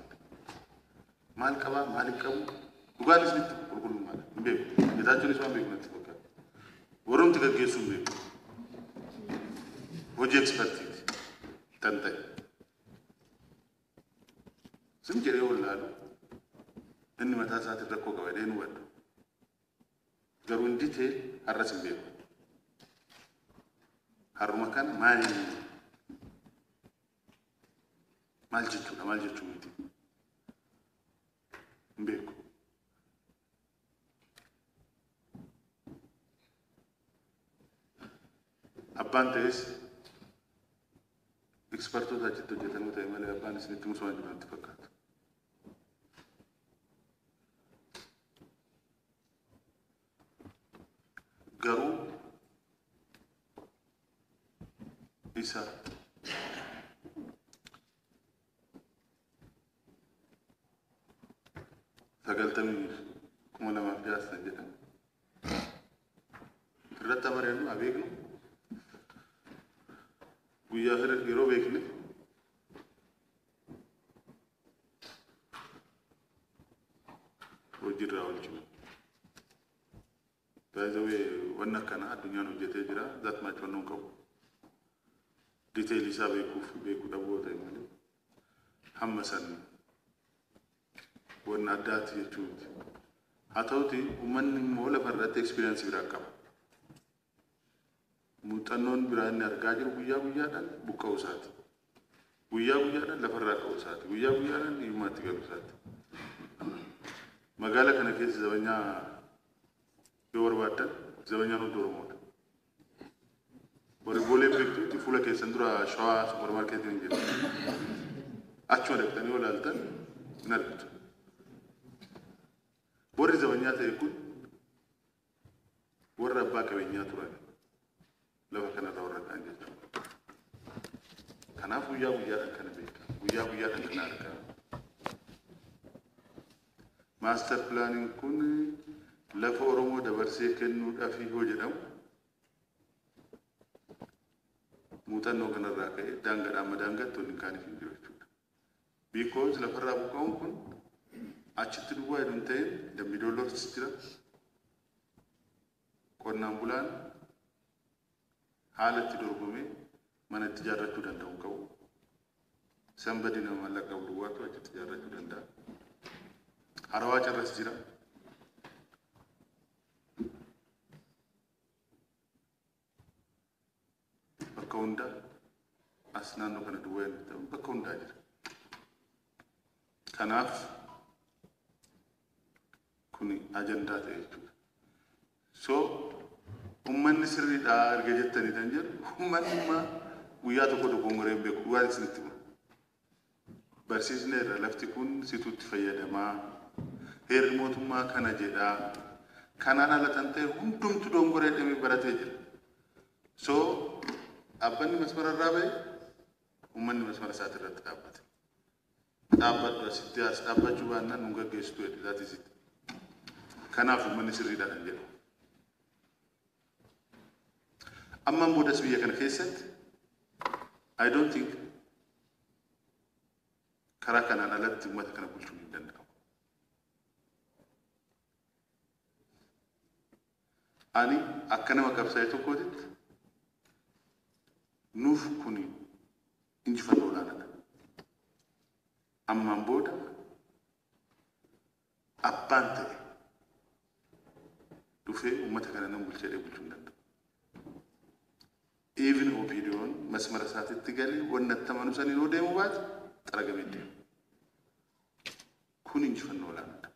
Maal qabaa? Maal hin qabu? Dhugaanis nitti qulqullummaadha. Hin beeku. Getaachuunis waan beeku natti fakkaata. Warrumti gaggeessuu hin beeku. Hojii ekspertiiti kan ta'e. Sim jedhee wallaalu inni mataa isaatiin rakkoo qaba jedhee nu hubadhu. Garuu in detail har'as hin beeku. Har'uma kana maal maal jechuudha maal jechuu miti hin beeku. Abbaan ta'es ekspertoota achitti hojjetanuu ta'e malee abbaan isinitti musuu waan jiru natti fakkaata. Garuu isa sagaltamii 2006 jedhamu irratti mari'annu haa beeknu. Guyyaa yeroo beekne hojiirraa oolchinu. By the way, wanna akkana addunyaan hojjetee jira, that much wanna hin qabu. Detail isaa beekuuf beekuu dhabuu yoo ta'e malee hamma san wanna addaati jechuu miti. Haa ta'uti uummanni immoo lafa irratti experience biraa qaba. Muuxannoon biraa inni argaa jiru guyyaa guyyaadhaan buqqa'uu isaati. Guyyaa guyyaadhaan lafarraa ka'uu isaati. Guyyaa guyyaadhaan hiyyummaatti galuu isaati. Magaala kana keessa zabanyaa yoo barbaaddan zabanyaan hundi Oromoodha. Warri Boolee beektutti fuula keessan dura Shawaa suuparmaarkeetiin hin jiru. Achuma dhaqxanii yoo ilaaltan hin argitu. Warri zabanyaa ta'e kun warra abbaa qabeenyaa turan lafa kanarra warra ka'an jechuudha. Kanaaf guyyaa guyyaadhaan kana beeka. Guyyaa guyyaadhaan kana argaa. Master planiin kun lafa Oromoo dabarsee kennuudhaaf yoo jedhamu muuxannoo kanarraa ka'ee daangaadhaan amma daangaatti wanni kaaniif hin jiru jechuudha. Because lafarraa buqqa'uun kun achitti duwwaa hin ta'in Dambidollootis jira. Qonnaan bulaan haala itti dorgomee mana itti ijaarrachuu danda'u hin qabu. Sanbadi nama maallaqa qabu duwwaatu achitti ijaarrachuu danda'a. Harawaa carras jira. Bakka hundaa as naannoo kana duwwaa hin ta'u bakka hundaa jira. Kanaaf kuni ajandaa ta'e jechuudha. So uummanni sirriidhaa erga jettanii kan jedhu uummanni immoo guyyaa tokko dogongoree hin beeku dhugaan isinitti hima. Barsiisneerra lafti kun situtti fayyadamaa heerri mootummaa kana jedhaa kanaan ala kan ta'e hundumtu dogongoree deemee baratee jira. So dhaabbanni masmara irraa ba'e uummanni masmara isaati irratti dhaabbate. Dhaabbadhu asitti as dhaabbachuu baannaan nu gaggeessitu jedhe that is it. Kanaaf uummanni sirriidha kan jedhu. Ammaan boodas biyya kana keessatti I don't think karaa kanaan alatti uummata kana bulchuun hin danda'amu. Ani akka nama qabsaa'e tokkootitti nuuf kuni injifannoo olaanaadha. Ammaan booda abbaan ta'e dhufee uummata kana nan bulchee bulchuu hin danda'u. Even OPDO'n masmara isaatitti galee wanna itti amanu saniin yoo deemu baate xaragamee deema. Kun injifannoo olaanaadha.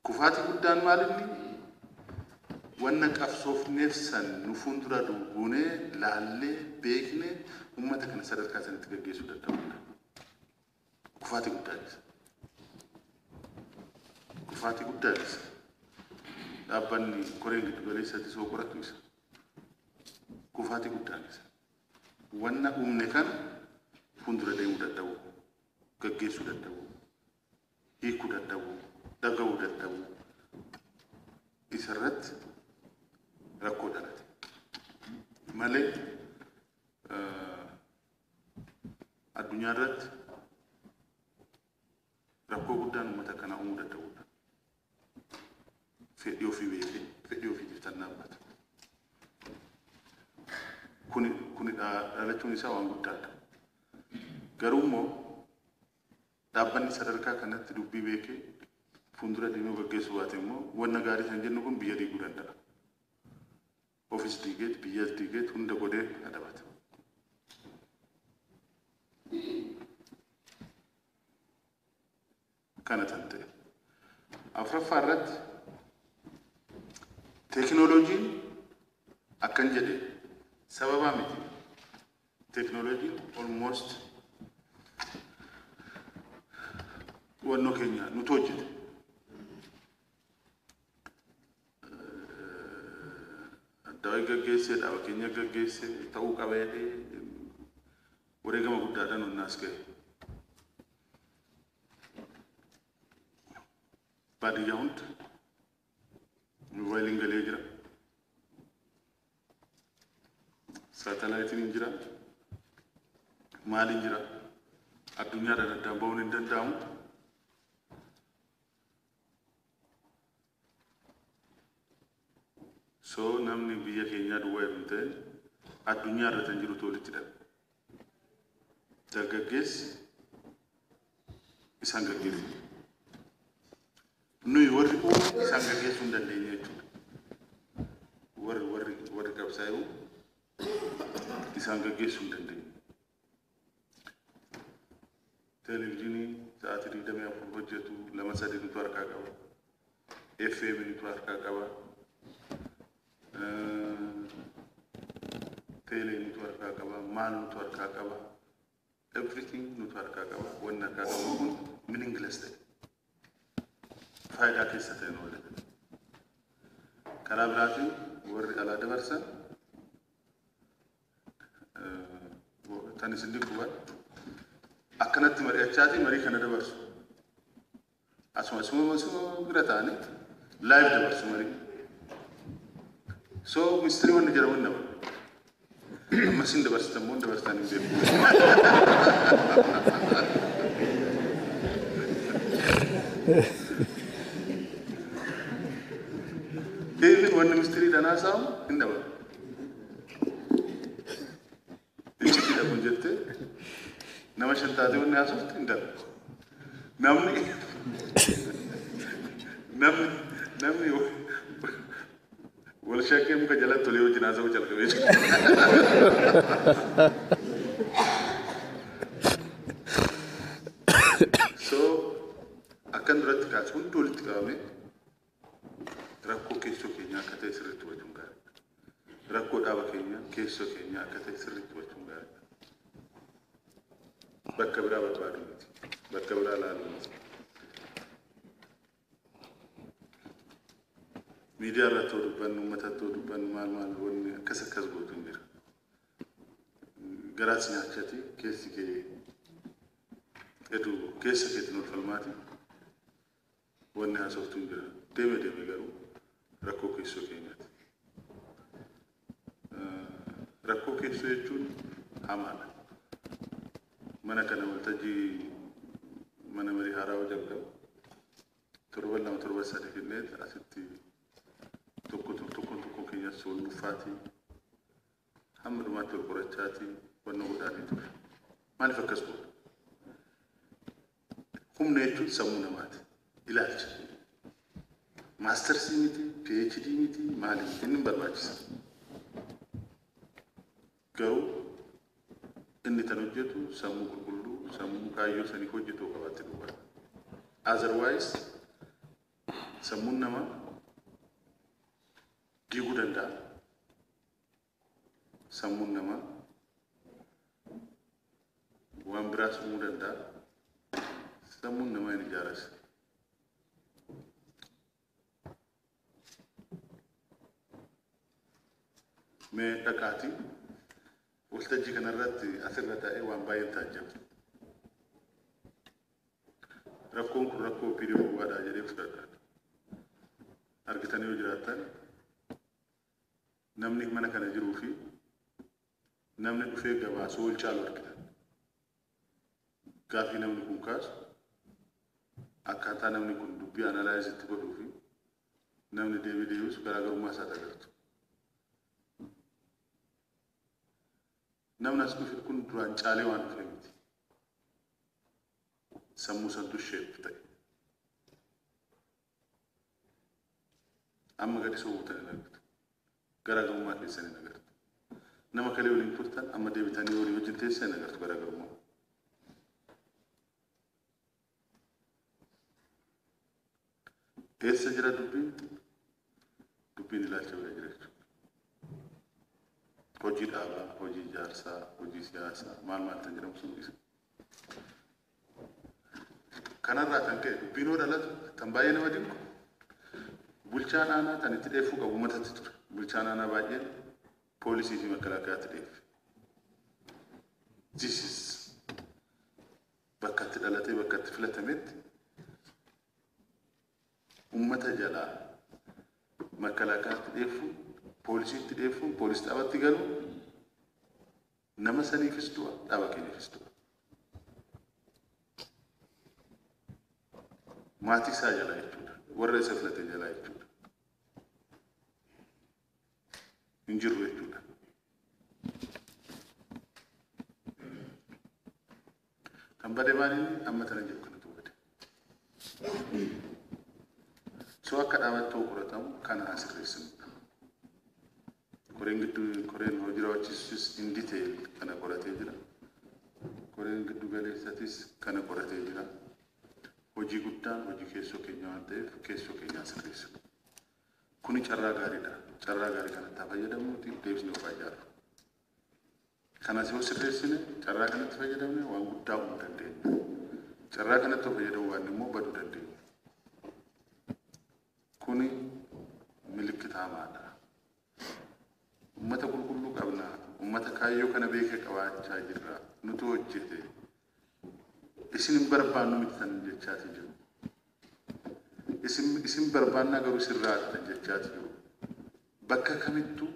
Kufaatii guddaan maal inni? Wanna qabsoofneef san nu fuuldura duubuunee laallee beeknee uummata kana sadarkaa sanitti gaggeessuu dadhabudha. Kufaatii guddaanis. Kufaatii guddaanis. Dhaabbanni koreen giddu galeessatti soo qoratu isa. Kufaatii guddaanis. Wanna uumne kana fuuldura deemuu dadhabuu, gaggeessuu dadhabuu, hiikuu dadhabuu, dhaga'uu dadhabuu isarratti rakkoo dhalate. Malee addunyaa irratti rakkoo guddaan uummata kanaa uumuu dadhabudha. Fedhii ofii beekee fedhii ofiitiif tan dhaabbata. Kuni dhalachuun isaa waan guddaadha. Garuu immoo dhaabbanni sadarkaa kanatti dubbii beekee fuuldura deemee gaggeessuu baate immoo wanna gaarii kan jennu kun biyya diiguu danda'a. Ofis diigeet, biyyas diigeet hunda godhee adabata. Kana tan ta'e. Afuraffaa irratti teekinooloojiin akkan jedhe sababaa miti. Teekinooloojiin almost hubannoo keenya nutu hojjete. Addaawii gaggeessee dhaaba keenya gaggeessee ta'uu qaba jedhee wareegama guddaadhaan onnaas ga'e. Baadiyyaa hunda moobaayiliin galee jira. Saatalaayitiin hin jira. Maaliin jira? Addunyaadhaan addaan ba'uun hin danda'amu. So namni biyya keenyaa duwwaa hin ta'in addunyaa irra kan jirutu walitti dhabe. Dargaggeessi isaan gaggeessu. Nuyi warri uume isaan gaggeessuu hin dandeenye jechuudha. Warri warri warri qabsaa'e isaan gaggeessuu hin dandeenye. Televezyiinii sa'aatii 24 hojjetu 2 3 nutu harkaa qaba. FM nutu harkaa qaba. Teelee nutu harkaa qaba. Maal nutu harkaa qaba. Everything nutu harkaa qaba. Wanni harkaa qabu kun meaningless ta'e. Faayidaa keessa ta'e oolle. Karaa biraatiin warri alaa dabarsan Tan isin dubban akkanatti mari'achaati marii kana dabarsu. Asuma bira ta'anii live dabarsu marii. So ministirii wanni jedhamu hin dabalu. Ammas hin dabarsitan moo hin dabarsitan hin beeku. Even wanni ministirii dhanaa saamu hin dabalu. Iccitiidha kun jettee nama shan taatee wanni haasoftu hin darbu. Namni wal shakkee muka jalatti olii wajjin haasa'uu jalqabee jira. So akkan duratti kaasu hundi walitti qabamee rakkoo keessoo keenyaa akka ta'e sirriitti hubachuun gaariidha. Rakkoo dhaaba keenya keessoo keenyaa akka ta'e sirriitti hubachuun gaariidha. Bakka biraa barbaaduu miti. Bakka biraa ilaaluu miti. Miidiyaa irratti yoo dubbannu, uummatatti yoo dubbannu maal maal wanni akkas akkas gootu hin jira. Garaas nyaachati keessi kee hedduu keessa keetiin ol falmaati. Wanni haasoftu hin jira. Deeme deeme garuu rakkoo keessoo keenyaati. Rakkoo keessoo jechuun hamaadha. Mana kana waltajjii mana marii haaraa jalqabu torban 2 torban 3 finneet asitti tokko tokko tokko keenyas wal nuffaatii hamma dhumaatti wal qorachaatii wanna godhaatii ture. Maaliif akkas godhu? Humna jechuun sammuu namaati. Ilaalcha. Maastarsii miti, PhD miti, maali miti inni barbaachisa. Garuu inni tan hojjetu sammuu qulqulluu, sammuu kaayyoo sanii hojjetu qabaatte dubbata. Otherwise sammuun namaa diiguu danda'a. Sammuun namaa waan biraas uumuu danda'a. Sammuun namaa hin ijaaras. Mee dhaqaatii waltajjii kanarratti asirra taa'ee waan baay'een taajjabu. Rakkoon kun rakkoo OPDO duwwaadhaa jedhee fudhadha. Argitanii yoo jiraattan namni mana kana jiruu fi namni dhufee gabaasu wal caalu argitan. Gaaffii namni kun kaasu akkaataa namni kun dubbii analaayiz itti godhuu fi namni deebii deebisu garaagarummaa isaa agartu. Namni as dhufe kun duraan caalee waan dhufe miti. Sammuu santu sheep ta'e. Amma gadi soowwutan hin argitu. Garaagarummaa keessan hin agartu. Nama kalee waliin turtan amma deebitanii walii wajjin teessan hin agartu garaagarummaa. Eessa jira dubbiin? Dubbiin ilaalcha bira jira jechuudha. Hojii dhaabaa, hojii ijaarsaa, hojii siyaasaa, maal maal kan jedhamu sun isa. Kanarraa kan ka'e dubbiin yoo dhalatu kan baay'ee nama dinqu bulchaan aanaa kan itti dheeffuu qabu uummatatti ture. Bulchaan aanaa baay'een poolisii fi makkalaakayaatti dheeffe. This is bakka itti dhalatee bakka itti filatametti uummata jalaa makkalaakayaatti dheeffuun, poolisiitti dheeffuun, poolis dhaabatti galuun nama saniifis du'a, dhaaba keenyaafis du'a. Maatii isaa jalaa jechuudha. Warra isa filate jalaa jechuudha. Hin jiru jechuudha. Kan bade maal inni amma tana jiru kanatu bade. So akka dhaabatti yoo qoratamu kana asirreessinudha. Koreen gidduu koreen hojii raawwachiisus in detail kana qoratee jira. Koreen giddu galeessatis kana qoratee jira. Hojii guddaan hojii keessoo keenya waan ta'eef keessoo keenyaa sirreessinu. Kuni carraa gaariidha. Carraa gaarii kanatti haa fayyadamnuuti deebisnee of haa ijaarru. Kanas yoo sirreessine carraa kanatti fayyadamne waan guddaa uumuu dandeenya. Carraa kanatti yoo fayyadamuu baanne immoo baduu dandeenya. Kuni milikkita hamaadha. Uummata qulqulluu qabna, Uummata kaayyoo kana beekee qabaachaa jirra. Nutu hojjete. Isin hin barbaannu miti tan jechaati jiru. Isin barbaannaa garuu sirraadha tan jechaati jiru. Bakka kamittuu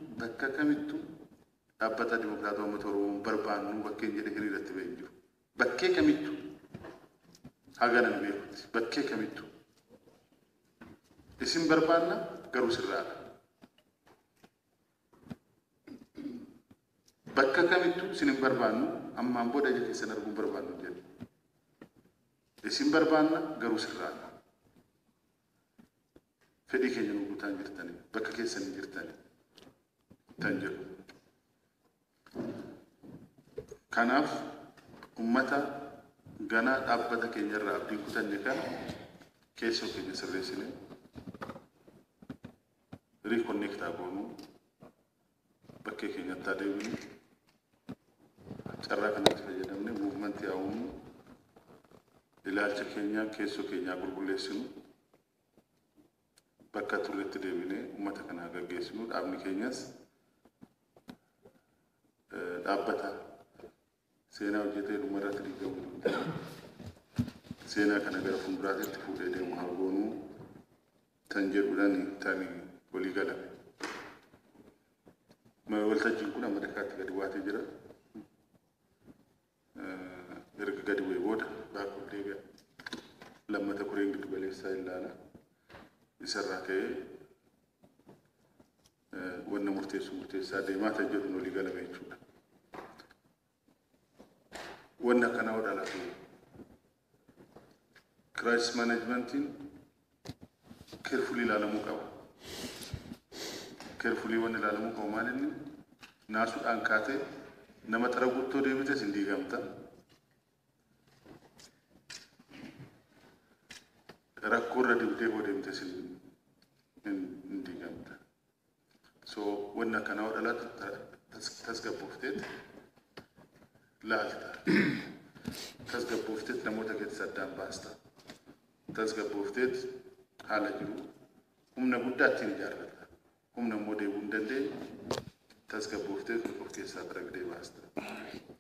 dhaabbata Dimokiraatawaa Uummata Oromoo barbaannu bakkeen jedhe hiriiratti ba'ee jiru. Bakkee kamittuu haga nan beekutti bakkee kamittuu isin barbaanna garuu sirraadha. Bakka kamittuu isin hin barbaannu ammaan booda ija keessan arguu hin barbaannu jedhu. Isin barbaanna garuu sirraadha. Fedhii keenya nu guutaa hin jirtani, bakka keessan hin jirtani tan jedhu. Kanaaf uummata ganaa dhaabbata keenyarraa abdiin kutanne kana keessoo keenya sirreessine riikonneektaa goonuu bakkee keenyatti adeemnu carraa kanatti fayyadamne muuvimentii haa uumnu ilaalcha keenya keessoo keenyaa qulqulleessinu bakka turretti deebinee uummata kana gaggeessinu dhaabni keenyas dhaabbata seenaa hojjetee dhuma irratti diigamu seenaa kana gara fuulduraatti fuudhee deemu haa goonuu tan jedhuudhaan tan walii galame. Waltajjiin kun amma dakaatti gadi bu'aatee jira. Erga gadi bu'ee booda baakuu deebi'a. Lammata koreen giddu galeessaa ilaala. Isarraa ka'ee wanna murteessu murteessaa deemaa tan jedhuun walii galame jechuudha. Wanna kana dhalatu crisis managementiin carefully ilaalamuu qaba. Carefully wanni ilaalamuu qabu maal inni naasuudhaan kaatee nama xara guuttoo deebites hin diigamta. Rakkoo irra dibdee hoo deemtes hin diigamta. So wanna kana dhalatu tasgabboofteet laalta. Tasgabboofteet namoota keessa addaan baasta. Tasgabboofteet haala jiru humna guddaa ittiin ijaarrata. Humna immoo deebuu hin dandeenye tasgabboofteet of keessaa xaragdee baasta.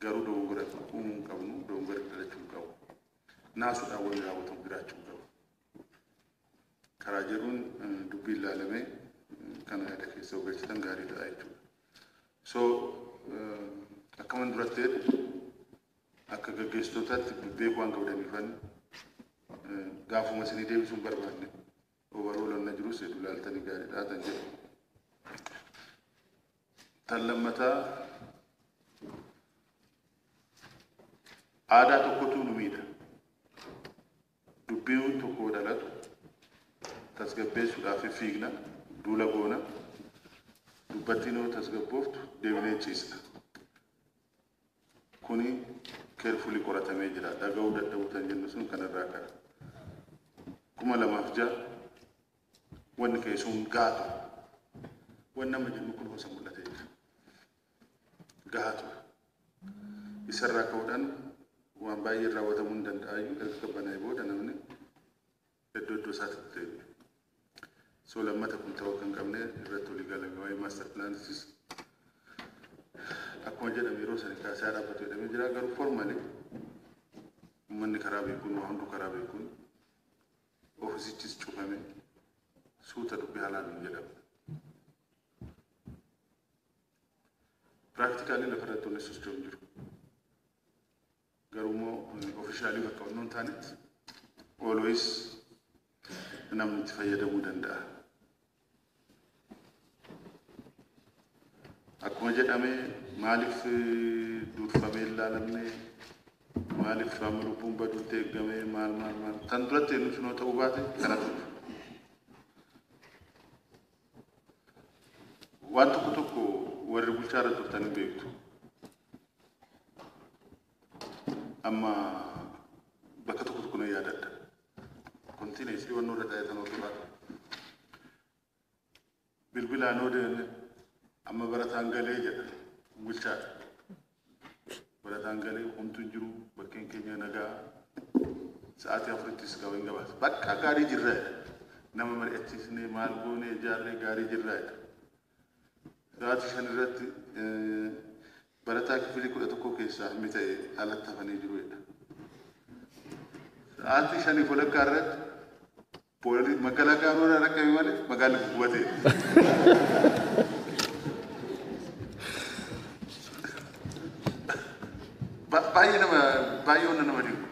Garuu dogongora uumuu hin qabnu, dogongora dhalachuu hin qabu. Naasuudhaan wanni raawwatamu jiraachuu hin qabu. Karaa jedhuun dubbiin ilaalamee kana yaada keessa galchitan gaarii ta'a jechuudha. So akkaman duratti jedhe akka gaggeessitootaatti beekuu waan qabdaniifan gaafuma isinii deebisuu hin barbaanne overall onna jirus hedduu ilaaltanii gaariidha tan jedhu. Tan lammataa aadaa tokkotu nu miidha. Dubbiin tokko dhalatu tasgabbeessuudhaaf fiigna, duula goona. Dubbattiin yoo tasgabbooftu deebinee ciisna. Kuni carefully qoratamee jira. Dhaga'uu dadhabuu tan jennu sun kanarraa kara. 2006 wanni ka'e sun gaatu. Wanni amma jennu kun hosa mul'atee jira. Gaatu. Isarraa ka'uudhaan waan baay'ee raawwatamuu hin danda'ayyuu erga qabbanaa'ee booda namni iddoo iddoo isaatti deebi'a. So lammata kun ta'uu kan qabne irratti walii galame waa'ee maaster pilaanitis akkuma jedhame yeroo sani kaasaa dhaabbatu jedhamee jira garuu formally uummanni karaa beekuun waa hunduu karaa beekuun ofiisichis cufame suuta dubbii haalaan hin jedhamu. Practically lafa irratti wanni socho'u hin jiru. Garuu immoo ofishaalii bakka onnoo hin taanetti always namni itti fayyadamuu danda'a. Akkuma jedhame maaliif durfamee ilaalamne maaliif amma lubbuun baduutti eegame maal maal maal tan duratti eenyu sunoo ta'uu baate kanatu dhufa. Waan tokko tokko warri bulchaa irra turtan hin beektu. Amma bakka tokko tokko nan yaadadha. Continuously waan nurra ta'e tan hordofaa ture. Bilbilaan yoo deemne amma barataan galee jedha bulchaadha. Barataan galee homtuu hin jiru bakkeen keenya nagaa sa'aatii 4ttis ga'uu hin gabaasa. Bakka gaarii jirra jedha. Nama mari'achiisnee maal goonee ijaarree gaarii jirra jedha. Sa'aatii 5 irratti Barataa kifilii 11 keessaa hammi ta'e alatti hafanii jiru jedha. Sa'aatii 5:15 irratti poolisii makalaakaan warra rakkame malee magaalli gubatee. Baay'ee nama baay'ee onna nama dinqu.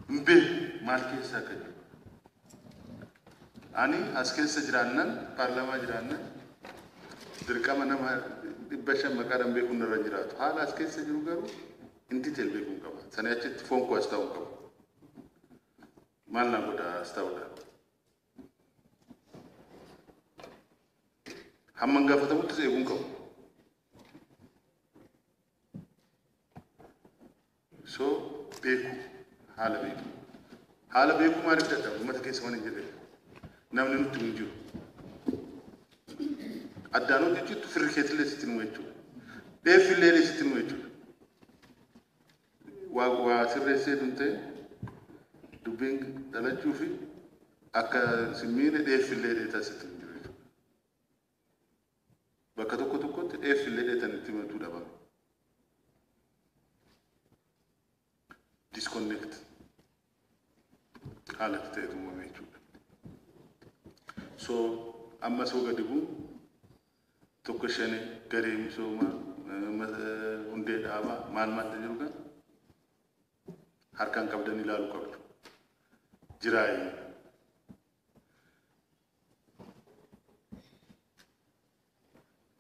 Hin beeku maal keessa akka jiru. Ani as keessa jiraannan paarlaamaa jiraannan dirqama nama 500 maqaadhaan beekuun irra jiraatu. Haala as keessa jiru garuu in detail beekuun qaba. Sanii achitti foon koo as taa'uu qaba. Maal na godha as taa'uudha. Hamma hin gaafatamuttis eeguun qabu. So beeku haala beeku. Haala beeku maaliif dadhabu? Uummata keessa waan hin jirreef. Namni nutti hin jiru. Addaan hojjechuutti firri keetillee sitti himu jechuudha. Dheeffillee sitti himu jechuudha. Waa sirreessee tun ta'e dubbiin dhalachuu fi akka simmiine dheeffillee dheetaa sitti hin jiru jechuudha. Bakka tokko tokkotti dheeffillee dheetan itti himachuu dhabame. Disconnect haala itti ta'etu uumame jechuudha. So amma soo gadi bu'u tokko shani garee misoomaa hundee dhaabaa maal maal jiru kan harkaan qabdan ilaaluu qabdu. Jiraayi.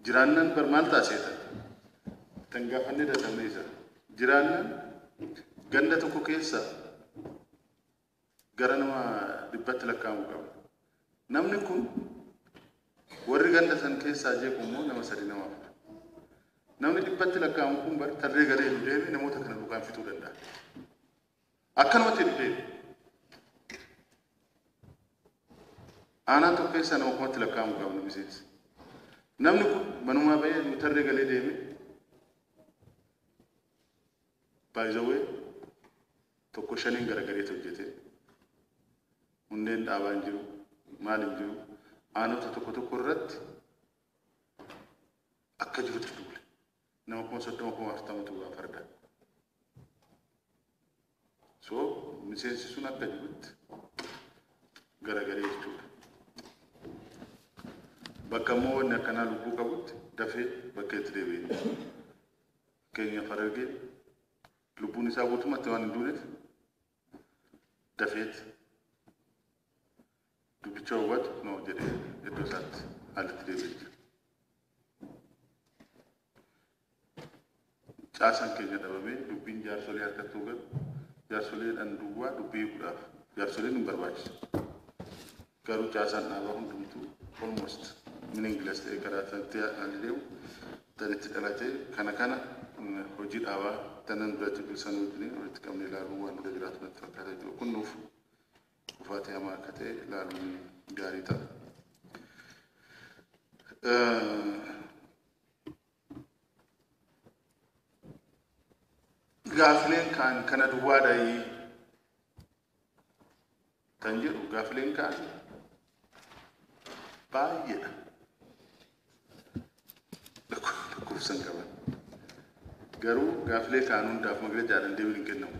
Jiraannan bar maal taaseeta? Tan gaafannee dadhabne isa. Jiraannan ganda tokko keessa gara nama 100tti lakkaa'amuu qaba. Namni kun warri ganda san keessaa jeequ immoo nama 3 nama 4. Namni 100tti lakkaa'amu kun bar tarree galee hin deeme namoota kana dhugaan fixuu danda'a. Akkanumatti hin deeme. Aanaa tokko keessaa nama 1000tti lakkaa'amuu qaba miseensi. Namni kun manumaa ba'ee tarree galee deeme by the way tokko shaniin garagareetu hojjete. Hundeen dhaabaa hin jiru, maal hin jiru. Aanota tokko tokko irratti akka jirutti duule. Nama 30,000 40,000 waa farda. So miseensi sun akka jirutti garagaree jechuudha. Bakka immoo wanni akkanaa lubbuu qabutti dafee bakka itti deebi'ee. Fakkeenyaaf Harargee lubbuun isaa guutummaatti waan hin duuneef dafeet dubbicha hubatu no jedhee iddoo isaatti haalatti deebi'ee jira. Caasaan keenya dhabamee dubbiin jaarsolee harkatti galu jaarsoleedhaan duwwaa dubbii hiikuudhaaf jaarsoliin hin barbaachisu. Garuu caasaan dhaabaa hundumtuu almost meaningless ta'ee karaa sanatti haalli deemu tan itti dhalatee kana kana hojii dhaabaa tanan duratti bilsan wajjin walitti qabnee ilaaluun waan dura jiraatu natti fakkaata jechuudha. Kun nuuf kufaatii hamaa akka ta'e ilaaluun gaarii ta'a. Gaafileen kaan kana duwwaadhaayii kan jedhu gaafileen kaan baay'eedha. Lakkoofsan qaban. Garuu gaafilee kaan hundaaf magreejaadhaan deebiin hin kennamu.